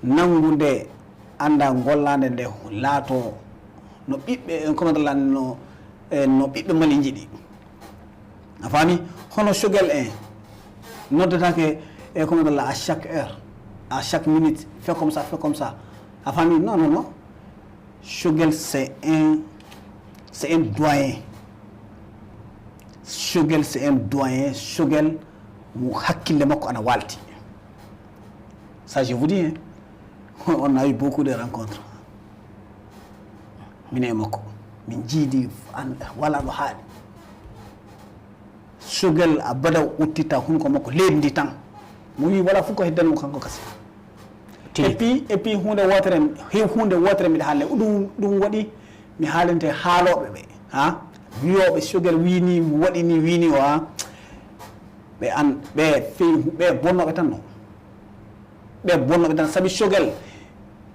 nanngude annda gollaande nde laato no ɓiɓɓe comment dire no no ɓiɓɓe Mali njiɗi. A faami? Hono Choguel en noddetake e comment dire à chaque heure, à chaque minute, fais comme ça, fais comme ça. A faami? Non non non. Choguel c'est un c'est un doyen. Choguel c'est un doyen. Choguel mo hakkille makko ana waalti. Ça je vous dis hein. On a eu beaucoup de rencontres. Min e makko min jiidi, wala ɗo haaɗi. Choguel a bada uttita hunko makko leydi ndi tan. Mo wi wala fof ko heddanmo kanko kasi. Et puis et puis hunde wotere, hew hunde wotere mbiɗa haalne ɗum ɗum waɗi mi haalinte haalooɓe ɓe ha wiyooɓe Choguel wini waɗi ni wini o ha ɓe an ɓe fewi ɓe bonnooɓe tan no ɓe bonnooɓe tan sabi Choguel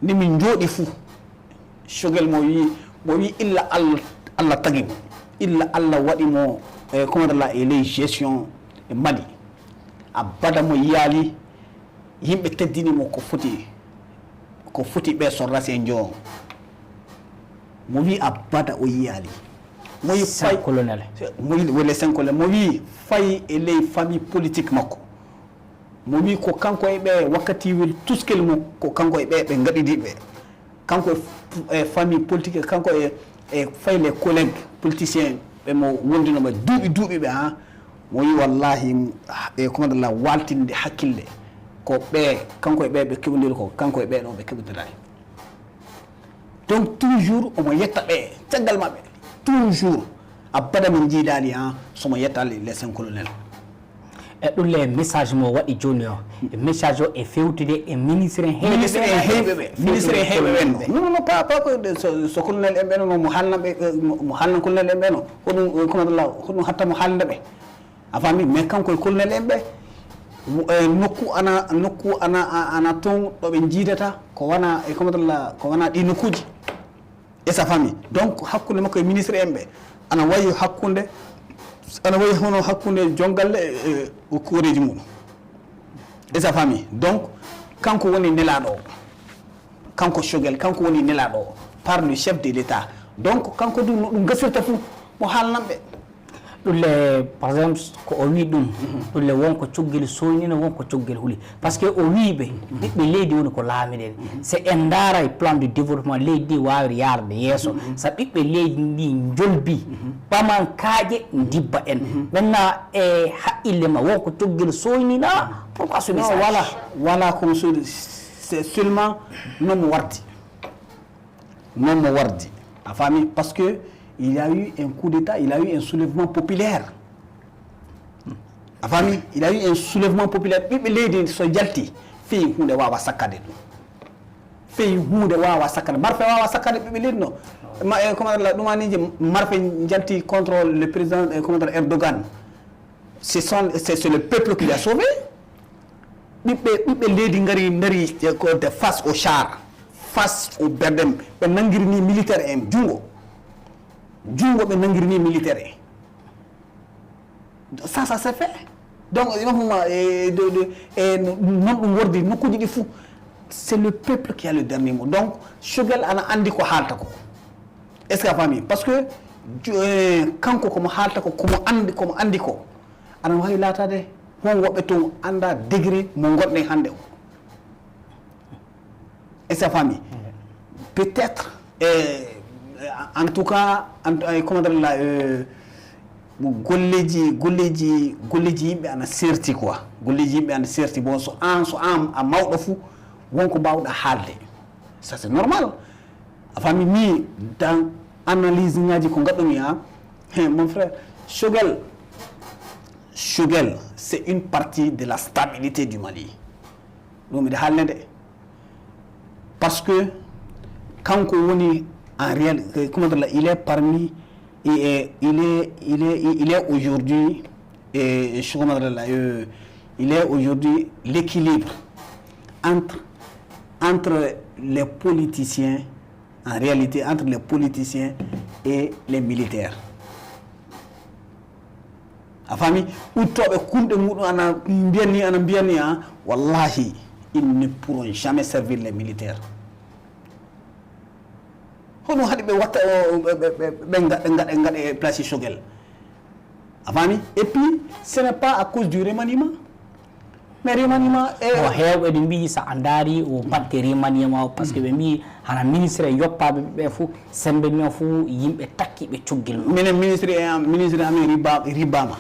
nde min njooɗi fuu Choguel mo wi mo wi illa Allah Allah tagi mo illa Allah waɗi mo e comment la e ley gestion e Mali abada mo yiyaali yimɓe teddini mo ko foti ko foti ɓe sorrasi e njo mo wi abada o yiyaali mo wi fay colonel mo wi wele cinq colonel mo wi fay e ley famille politique makko mo wi ko kanko e ɓe wakkati wel tuskel mum ko kanko e ɓe ɓe gaɗidi ɓe kanko e famille politique kanko e e fay les collègues politiciens ɓe mo wondinoɓe duuɓi duuɓi ɓe ha mo wi wallahi e comment la waltinde hakkille ko ɓe kanko e ɓe ɓe keɓodiri ko kanko e ɓe ɗo ɓe keɓodirani donc toujours omo yetta ɓe caggal maɓɓe toujours abada min jiidani ha somo yetta les cinq colonel e ɗum le message mo waɗi joni o e message o e fewtude e ministre en ministre en heyɓe ɓe ministre en heyɓe ɓen non non pas pas que so colonel en ɓeno mo haalna ɓe mo haalna colonel en ɓeno ko ɗum comment la ko ɗum hatta mo haalnda ɓe a faami mais kanko e colonel en ɓe e nokku ana nokku ana ana toon ɗo ɓe jiidata ko wona e comment la ko wona ɗi nokkuji e sa famille donc hakkunde makko e ministre en ɓe ana wayi hakkunde ana wayi hono hakkunde jongalle e koreji mum e sa famille donc kanko woni nelaɗo o kanko Choguel kanko woni nelaɗo o par le chef de l'état donc kanko du no ɗum gasirta fou mo haalnanɓe ɗum le par exemple ko o wi ɗum ɗum le wonko coggel soynino wonko coggel huli par ce que o wi ɓe ɓiɓɓe leydi woni ko laamiɗen so en ndaaray plan de développement leydi ndi wawir yarde yeeso so ɓiɓɓe leydi ndi jolbi ɓaman kaaƴe dibba en maintenant e haqqille ma wonko coggel soynina pourquoi ce non message voilà voilà comme so c'est seulement nomo wardi nomo wardi a faami parce que il y a eu un coup d'état il y a eu un soulèvement populaire a faami il y a eu un soulèvement populaire ɓiɓɓe leydi so jalti fii hunde wawa sakkade ɗum fii hunde wawa sakkade marfe wawa sakkade ɓiɓɓe leydi no ma e comment la ɗumaniji marfe jalti contre le président e comment Erdogan ce sont c'est c'est le peuple qui l'a sauvé ɓiɓɓe ɓiɓɓe leydi ngari dari de face au char face au berdem ɓe nangiri ni militaire en jungo jungo ɓe nangiri ni militaire en ça ça c'est fait donc imafuma e non ɗum wordi nokkuji ɗi fou c'est le peuple qui a le dernier mot donc Choguel ana andi ko haalta ko est ce que a faami parce que kanko komo haalta ko komo andi komo andi ko ana wawi laatade hon woɓɓe toon anda degré mo gonɗen hannde o est ce que a faami peut être e en tout cas en- comment dire la euh, golleji golleji golleji yimɓe ana serti quoi golleji yimɓe ana serti bon so an so an a mawɗo fou wonko mbawɗa haalde ça c'est normal a faami mi dans analyse ngaji ko gaɗɗumi ha he mon frère Choguel Choguel c'est une partie de la stabilité du Mali ɗum miɗa haalne de parce que kanko woni en réel comment dire il est parmi il est il est il est il est aujourd'hui et comment dire là euh, il est aujourd'hui l'équilibre entre entre les politiciens en réalité entre les politiciens et les militaires a faami udditooɓe kuuɗe muɗum ana mbiyani ana mbiyani a wallahi ils ne pourront jamais servir les militaires hono haɗi ɓe watta ɓe gaɗa gaɗa e place Choguel a faami et puis ce n'est pas à cause du remaniement mais remaniement e o heewɓe ɗo mbiyi so a ndaari o batte remaniement o par ce que ɓe mbiyi hana ministre e yoppaɓe ɓe fof sembe men fof yimɓe takkiɓe coggel mum minen ministre e am ministre amen riba ribama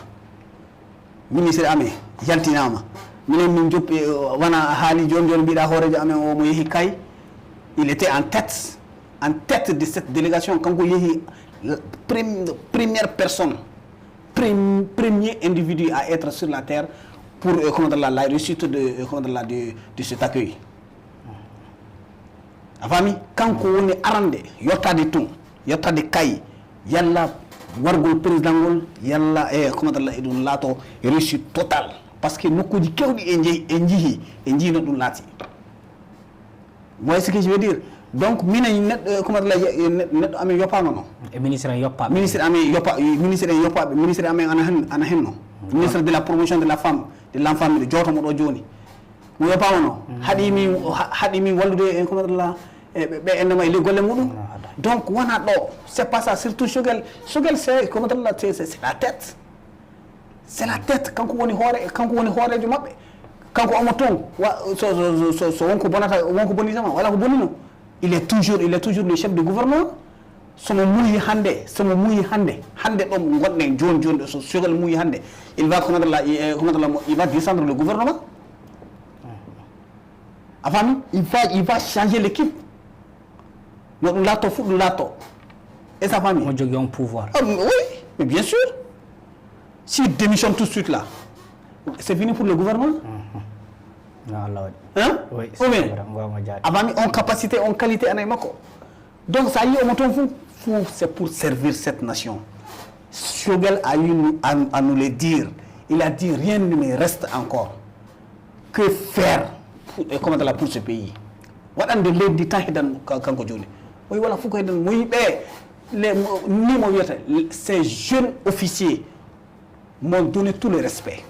ministre amen yaltinama minen min joppi wona haali joni joni mbiɗa hoorejo amen o mo yeehi kay il était en tête en tête de cette délégation kanko yeehi première personne premier individu à être sur la terre pour, euh, comment dire, la, la réussite de, euh, comment dire, la, de, de cet accueil. A faami? Kanko woni arande yottade tun, yottade kay, yalla wargol président ngol, yalla, e, comment dire, la, e ɗum laato réussite totale. Parce que nokkuuji kewɗi e jeyi, e njihi, e njii no ɗum laati. Vous voyez ce que je veux dire? Donc, minen neɗɗo, comment dire, la, e, neɗɗo amen yoppaama no? E ministre en yoppaaɓe. Ministre amen yoppa, ministre en yoppaaɓe, ministre amen ana hen, ana hen no? Ministre de la promotion de la femme, de l'enfant, miɗo jooto mo ɗo jooni. Mo yoppaama no? Haɗi min, ha-, haɗi min wallude en, comment dire, la, e ɓe, ɓe ennema e ley golle muɗum. Donc, wona ɗo. C'est pas ça. Surtout Choguel. Choguel, c'est, comment dire, la, c'est, c'est, c'est la tête. C'est la tête. Kanko woni hoore, kanko woni hooreejo maɓɓe. Kanko omo toon. Wa-, so, so, so, so, so wonko bonata, wonko bonitama, wala ko bonino. Il est toujours, il est toujours le chef du gouvernement. Somo muuyi hannde, somo muuyi hannde, hannde ɗo mo ngonɗen jooni, jooni ɗo, so Choguel muuyi hannde, il va, comment dire, la, il, eh, comment dire, la, mo-, il va descendre le gouvernement. A faami? Il va, il va changer l'équipe. No ɗum laatto, fuɗɗum laatto. Est-ce que a faami? Mo jogii on pouvoir. Ah, mais oui, mais bien sûr. S'il démissionne tout de suite là, c'est fini pour le gouvernement. Non, Allah waɗi. Hein? Oui, ou bien, c'est vrai, ngo mo jaari. A faami, on capacité, on qualité, ana e makko. Donc, ça y est, omo toon fou, fou, c'est pour servir cette nation. Choguel a eu nous, à, à nous le dire. Il a dit, rien ne me reste encore que faire pour, et comment dire, pour ce pays. Waɗande leydi ndi tan heddani mo ka-, kanko jooni. O wi wala fof ko heddani mo. Mo wi ɓe, les, mo, ni mo wiyata, ces jeunes officiers m'ont donné tout le respect.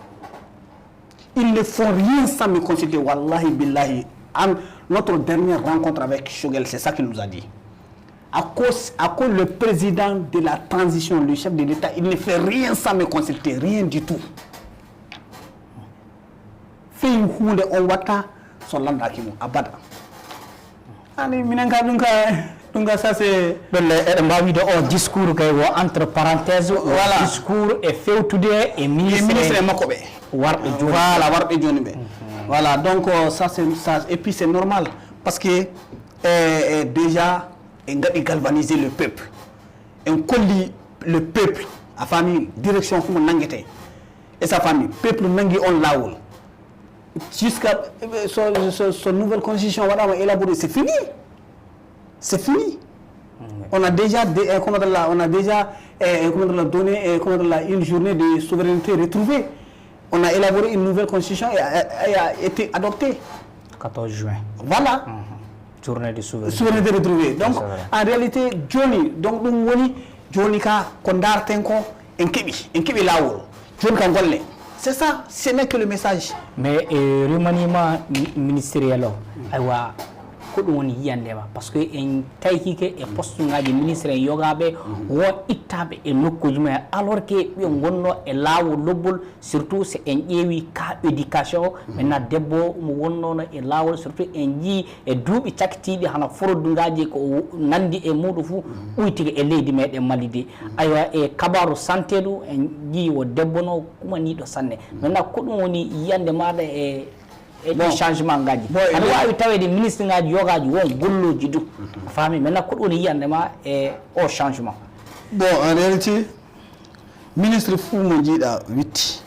Ils ne font rien sans me consulter. Wallahi, billahi, en notre dernière rencontre avec Choguel, c'est ça qu'il nous a dit. À cause, à cause le président de la transition, le chef de l'État, il ne fait rien sans me consulter, rien du tout. Fii huunde on watta so landaaki mo abada. Ani minen ka ɗum ka, ɗum ka ça c'est. Ɗolle eɗen mbaawi wiide o discours kay wo entre parenthèse, o, voilà, discours e fewtude e ministre, e ministre e makko ɓe warɓe jooni. Voilà, warɓe jooni ɓe. Voilà, donc, euh, ça c'est, ça, et puis c'est normal parce que, euh, euh, déjà en ngaɗi galvaniser le peuple. En kolli le peuple, a faami, direction homo nanngete. Est-ce que a faami? Peuple nanngi on laawol. Jusqu'à, euh, so, so, so nouvelle constitution waɗaama, élaboré, c'est fini. C'est fini. On a déjà, dé-, euh, comment dire là, on a déjà, euh, comment dire là, donné, euh, comment dire là, une journée de souveraineté retrouvée. On a élaboré une nouvelle constitution et a, et a été adoptée. Quatorze juin. Voilà. Journée de souveraineté. Souveraineté retrouvée. Donc, c'est vrai, en réalité, jooni, donc, ɗum woni, jooni ka, ko ndaarten ko, en keɓi, en keɓi laawol. Jooni ka, golle. C'est ça, ce n'est que le message. Mais, eh, remaniement mi-, ministériel o, aywa, ko ɗum woni yiyannde ma? Parce que en taykike e poste ngaji ministre en yogaaɓe, wo ittaaɓe e nokkuuji mumen, alors que ɓe ngonno e laawol lobbol, surtout so en ƴeewi cas éducation o, maintenant debbo o omo wonnoono e laawol, surtout en njii e duuɓi cakkitiiɗi hano foroduŋaaji ko nanndi e muuɗum fuu ɓuytike e leydi meɗen Mali ndi. Aywa, e kabaaru santé du, en njii wo debbo no kumaniiɗo sanne. Maintenant, ko ɗum woni yiyannde maaɗa e, e ɗi changement ngaji? Bon, aɗa waawi taweede ministre ngaji yogaaji won gollooji du. A faami? Maintenant, ko ɗum woni yiyannde ma e o changement? Bon, en réalité, ministre fuu mo njiiɗa witti,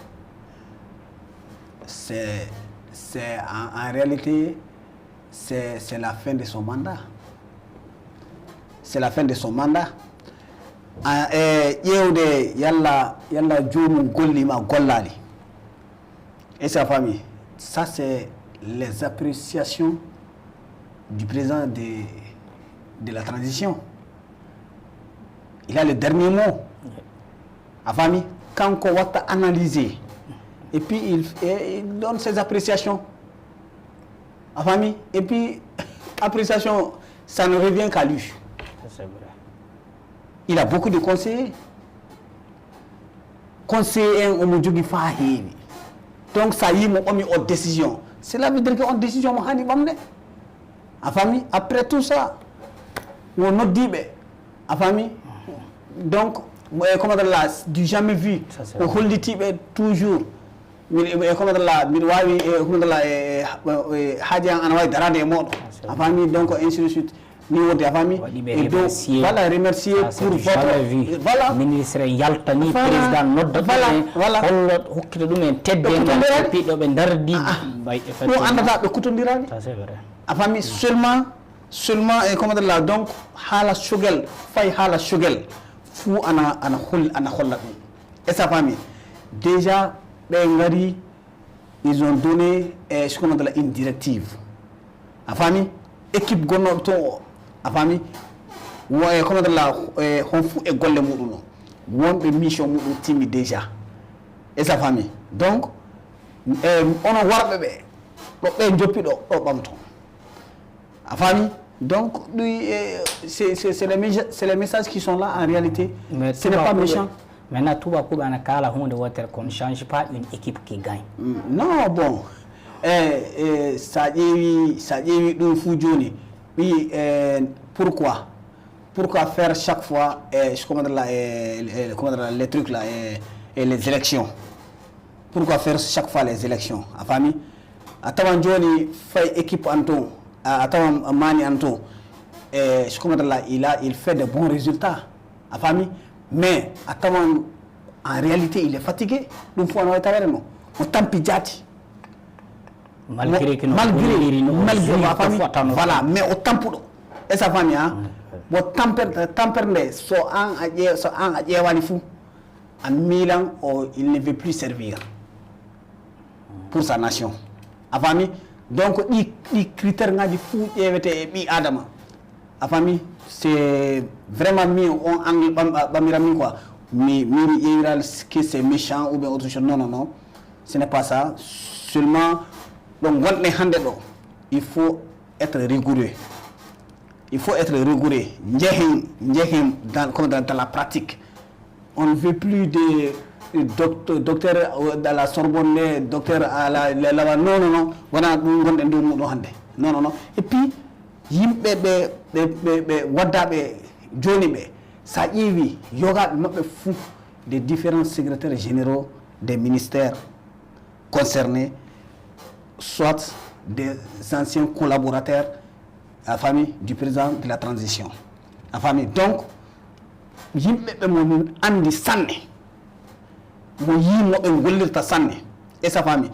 c'est, c'est en, en réalité, c'est, c'est la fin de son mandat. C'est la fin de son mandat. Ah, e ƴeewde yalla, yalla joomum golli ma gollaali. Est-ce que a faami? Ça, c'est les appréciations du président de, de la transition. Il a le dernier mot. A faami? Kanko watta analyser. Et puis, il, et il donne ses appréciations. A faami? Et puis, appréciation, ça ne revient qu'à lui. Ça, c'est vrai. Il a beaucoup de conseillers. Conseiller en omo jogii faa heewi. Donc, so a yii mo ɓami o décision, cela veut dire que on décision mo haani ɓamde. A faami? Après tout ça, mo noddiiɓe. A faami? Donc, mo e, comment dire là, du jamais vu. Ça, c'est vrai. O hollitiiɓe toujours. Miɗo, e, comment dire là, miɗo waawi, e, comment dire là, e, e, e, haaji an ana waawi daraade e mooɗo. Ça, c'est vrai. A faami? Donc, ainsi de suite. Ni wodi, a faami? Waɗi ɓe E dow, remercier. Voilà, remercier Ça, c'est pour du jamais votre vu. Voilà. Ministre yaltani Voilà. Président nodda Voilà. Ɗumen, Voilà. Hollo hokkita ɗumen tedde Ɗo kutondirani. Piɗɗo ɓe ndardi Ah, ah. Bay ɓe Ɗo andata ɓe kutondirani. Ça, c'est vrai. A faami? Seulement, seulement, e comment dire là, donc, haala sogel, fay haala sogel, fuu ana, ana hol-, ana holla ɗum. Est-ce que a faami? Déjà, ɓe ngari, ils ont donné, eh, ce qu'on appelle une directive. A faami? Équipe gonnooɗo toon o, a faami? Wo-, eh, comment dire là, eh, hon fuu e golle muɗum o. Wonɓe mission muɗum timmi déjà. Est-ce que a faami? Donc, eh, onon warɓe ɓe, ɗo ɓe njoppi ɗo, ɗo ɓamto. A faami? Donc, ɗum, eh, c'est, c'est, c'est les messa-, c'est les messages qui sont là en réalité. Mais Ce n'est pas tubaakooɓe, méchant. Maintenant, tubaakooɓe ana kaala huunde wootere, qu'on ne change pas une équipe qui gagne. Mm, non, bon. Eh, eh, sa ƴeewi, sa ƴeewi ɗum fuu jooni, ɓi, eh, pourquoi? Pourquoi faire chaque fois, eh, comment dire là, eh, eh, comment dire là, les trucs là, eh, eh, les élections? Pourquoi faire chaque fois les élections? A faami? A tawan jooni fay équipe an toon, a, a tawan Mani an toon, eh, comment dire là, il a, il fait de bons résultats. A faami? Mais a tawan en réalité, il est fatigué. Ɗum fof ana wawi taweede noon. O tampi jaati. Malgré que no malgré, golliri, no malgré, golliri a faami? Fof a tawan no voilà, mais o tampuɗo. Est-ce que a faami, hein? Mm. Mo tampere, tampere nde, so an a ƴee-, so an a ƴeewaani fuu, a miilan o, il ne veut plus servir pour sa nation. A faami? Donc, ɗi, ɗi critère ngaji fuu ƴeewete e ɓii Adama. A faami? C'est vraiment mi on angle ɓam-, ɓamiran min quoi. Mi, mi, mi ƴeewiran que c'est méchant ou bien autre chose. Non, non, non. Ce n'est pas ça. Seulement, ɗo ngonɗen hannde ɗo, il faut être rigoureux. Il faut être rigoureux. Njehen, njehen dans, comme dans, dans la pratique. On ne veut plus de, de doct-, docteur, euh, dans la Sorbonne, docteur à la, la, la, non, non, non. Wona ɗum ngonɗen dow muɗum hannde. Non, non, non. Et puis, yimɓe ɓe, ɓe, ɓe, ɓe waddaaɓe jooni ɓe, so a ƴeewi yogaaɓe maɓɓe fuu, des différents secrétaires généraux des ministères concernés, soit des anciens collaborateurs, a faami, du président de la transition. A faami? Donc, yimɓe ɓe mo min anndi sanne, mo yii mo ɓe ngollirta sanne. Est-ce que a faami?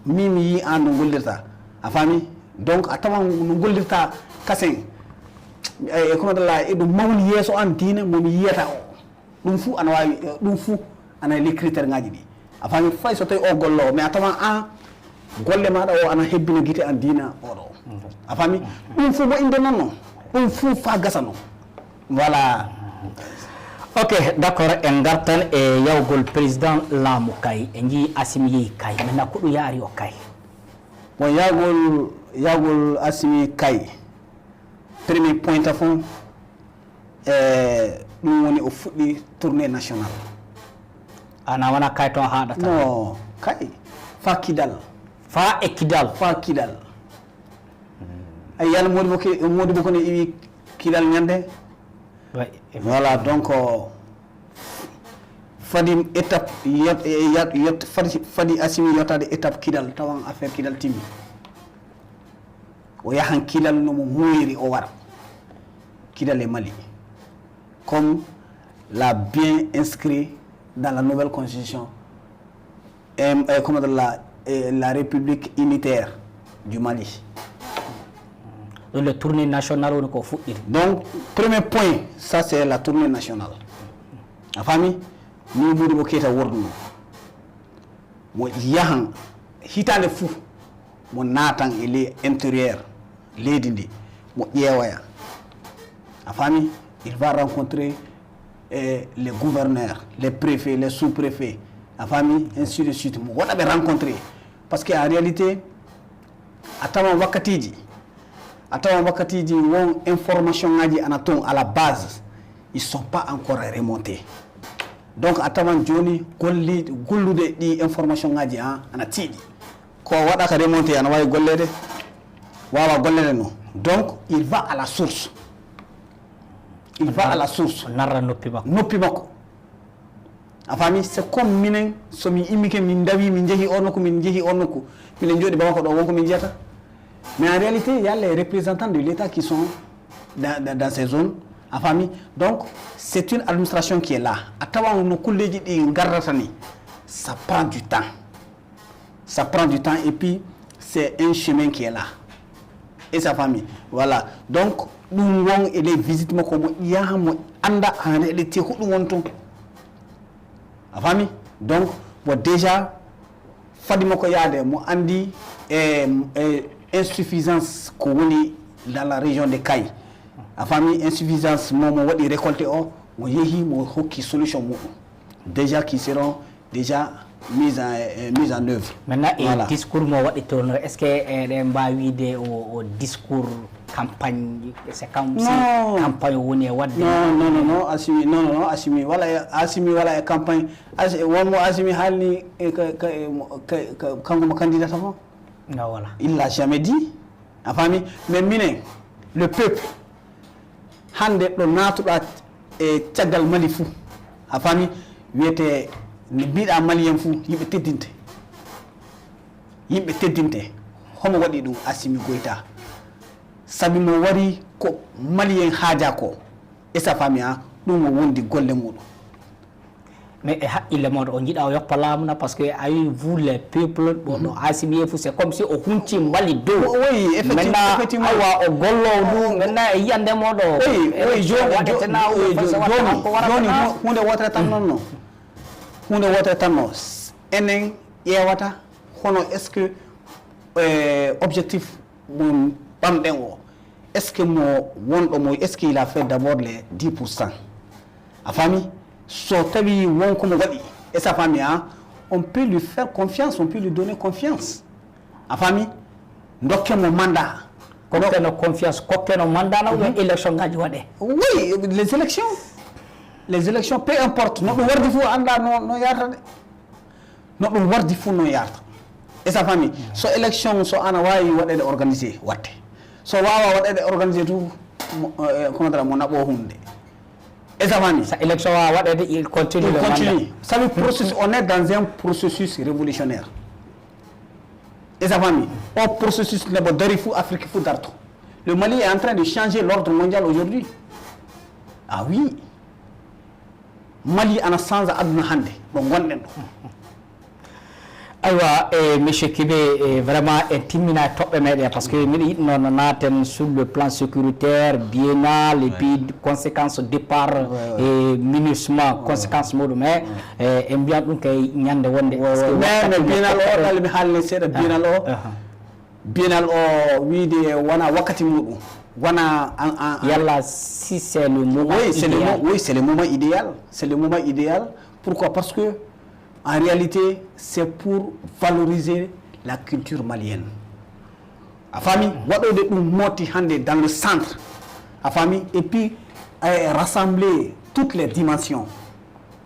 Min mi yii aan no ngollirta. A faami? Donc, a tawan no ngollirta kasen. E, comment dire là, eɗum mawni yeeso an diina mo mi yiyata o. Ɗum fuu ana waawi, ɗum fuu ana e ley critère ngaji ɗi. A faami? Fay so tawi o golloowo, mais a tawan aan golle maaɗa o ana hebbina gite an diina oɗo. A faami? Ɗum fuu mo inde noon noon. Ɗum fuu faa gasa noon. Voilà. Ok, d'accord, en ngartan e yawgol président laamu Kay. En njii Assimi yehi Kay. Maintenant, ko ɗum yaari o Kay? Bon, yahgol, yahgol Assimi Kay, premier point fof, e ɗum woni o fuɗɗi tournée nationale. Ana wona Kay toon haaɗata? Non, Kay, faa Kidal. Faa e Kidal? Faa Kidal. Ay, yalla Modibo ke-, Modibo ko ne iwi Kidal ñande? Voilà, donc, euh, fadi étape yot-, e yot-, yot-, fadi, fadi Assimi yottaade étape Kidal, tawan affaire Kidal timmi. O yahan Kidal no mo muuyiri, o wara. Kidal e Mali. Comme l'a bien inscrit dans la nouvelle constitution, euh, euh, comment dire, la, euh, la République unitaire du Mali. Donc, le tournée nationale, on ko fuɗɗiri. Donc, premier point, ça c'est la tournée nationale. A faami? Ni Modibo Keita worduno. Mo yahan hitaande fuu, mo naatan e ley intérieur leydi ndi, mo ƴeewoya. A faami? Il va rencontrer, eh, les gouverneurs, les préfets, les sous-préfets. A faami? Ainsi de suite. Mo waɗa ɓe rencontrer. Parce que en réalité, a tawan wakkatiiji, a tawan wakkatiiji won information ngaji ana toon à la base, ils sont pas encore remontés. Donc, a tawan jooni golli-, gollude ɗi information ngaji, an, ana tiiɗi. Ko waɗaaka remonté, ana waawi golleede? Waawa golleede noon. Donc, il va à la source. Il va à la source. O narra noppi makko. Noppi makko. A faami? C'est comme minen, so min immike, min ndawi, min njehi on nokku, min njehi on nokku. Minen njooɗi Bamako ɗo, won ko min njiyata. Mais en réalité, il y a les représentants de l'État qui sont dans, dans, dans ces zones, a faami. Donc c'est une administration qui est là. A tawan no kulleeji ɗi ngarrata ni, ça prend du temps. Ça prend du temps et puis c'est un chemin qui est là. Et ça faami, voilà. Donc ɗum won e les visites makko, mo yaha mo annda hande eɗe te huɗum won toon. A faami? Donc bon, déjà fadi makko yaade mo anndi e, e insuffisance ko woni dans la région de Kay. A faami? Insuffisance mo mo waɗi récolté o, mo yehi mo hokki solution muɗum, déjà qui seront déjà mise en, euh, mise en œuvre. Maintenant e voilà. Discours mo waɗi toon, est ce que eɗen mbaawi wiide o, o discours campagne, c'est comme si campagne o woni e waɗde? Non, non, non, non, Assimi, non, non, non, Assimi wala e, Assimi wala e campagne. Asi, won mo Assimi haalni e ka, ka, e mo, ka, ka, kanko mo candidat mo? Non, voilà. Il l'a jamais dit. A faami? Mais minen, le peuple, hannde ɗo naatuɗaa e caggal Mali fuu, a faami? Wiyetee, nde mbiɗaa Malien fuu, yimɓe teddinte. Yimɓe teddinte. Homo waɗi ɗum? Assimi Goïta. Sabi mo wari ko Malien haajaa ko. Est-ce que a faami? A ɗum o wondi golle muɗum. Mais e haqqille mooɗo, o jiɗa o yoppa laamu na? Parce que a wi vous les peuples, bon, no Assimi e fuu, c'est comme si o hunci Mali dow. Oui, effectivement. Maintenant, effectivement. Aywa, o gollo ɗum, maintenant e yiyande mooɗo. Oui, oui, joni, joni, joni, huunde wootere tan noon no. Huunde wootere tan no. Enen ƴeewata hono est-ce que, euh, objectif mo ɓamɗen o, est-ce que mo wonɗo mo, est-ce qu'il a fait d'abord les dix pour cent? A faami? So tawi won ko mo waɗi, est-ce que a faami? A, on peut lui faire confiance, on peut lui donner confiance. A faami? Dokken mo mandat. Kokken mo confiance, kokken mo mandat, no ɓe élection ngaji waɗe. Oui, les élections. Les élections, peu importe. No ɗum wardi fof annda no, no yarata de. No ɗum wardi fof no yarata. Est-ce que a faami? So élection, so ana waawi waɗeede organisé, waɗte. So waawaa waɗeede organisé tout, comment dire, mo naɓoo huunde. Est-ce que a faami? So élection waawaa waɗeede, il continue le mandat. Sabi processus, on est dans un processus révolutionnaire. Est-ce que a faami? O processus ne mo dari fof, Afrique fof darto. Le Mali est en train de changer l'ordre mondial aujourd'hui. Ah oui. Mali ana sanza aduna hannde ɗo ngonɗen ɗo. Aywa, e monsieur Kébé, e vraiment en timmina toɓɓe meɗen, parce que miɗo yiɗno no naaten sur le plan sécuritaire, biennal, et puis conséquence départ, e minusma conséquence muɗum, e en mbiyan ɗum kay ñande wonde. Mais biennal o ɗalmi haalne seeɗa, biennal o. Biennal o wiide wona wakkati muɗum, wona en, en, en. Yalla si c'est le moment oui, c'est le mo- idéal. Oui, c'est le moment idéal. C'est le moment idéal. Pourquoi? Parce que en réalité, c'est pour valoriser la culture malienne. A faami? Waɗoyde ɗum mooti hannde dans le centre. A faami? Et puis, eh, rassembler toutes les dimensions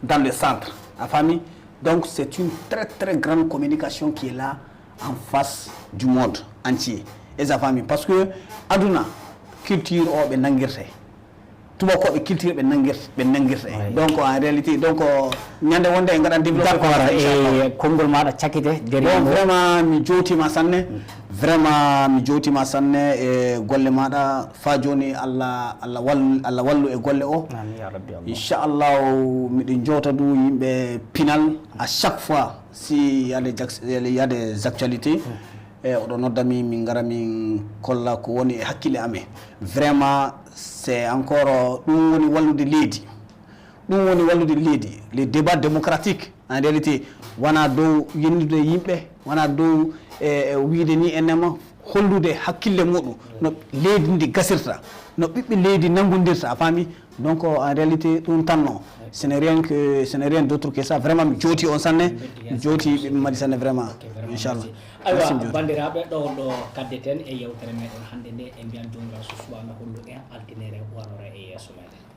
dans le centre. A faami? Donc, c'est une très, très grande communication qui est là en face du monde entier. Est-ce que a faami? Parce que aduna, culture o ɓe nanngirte. Tubakooɓe culture ɓe nanngirte, ɓe nanngirte. Donc, en réalité, donc, ñande wonde en ngaɗan développé. D'accord, e konngol maaɗa cakite. Bon, vraiment, mi jowtiima sanne. Vraiment, mi jowtiima sanne e golle maaɗa. Faa jooni, Allah, Allah wallu, Allah wallu e golle o. Amin, ya Rabbi, Allah. Inchallahu, miɗo jowta du yimɓe pinal à chaque fois, si y a des ac-, y a des actualités, e oɗo nodda mi, min ngara min kolla ko woni e hakkille amen. Vraiment, c'est encore, ɗum woni wallude leydi. Ɗum woni wallude leydi. Les débats démocratiques, en réalité, wona dow yennude yimɓe, wona dow, e, e, wiide ni enema, hollude hakkille muɗum, no leydi ndi gasirta, no ɓiɓɓe leydi nanngondirta, a faami? Donc, en réalité, ɗum tan non. Ce n'est rien que, ce n'est rien d'autre que ça. Vraiment, mi jowti on sanne, mi jowti ɓiɓɓe Mali sanne, vraiment. Inchallah. Merci, mi jowti. Aywa, banndiraaɓe, ɗo, ɗo kaddeten e yewtere meɗen hannde nde, e mbiyan Joomiraaɗo so suɓaano hollu en altine warore e yeeso meɗen.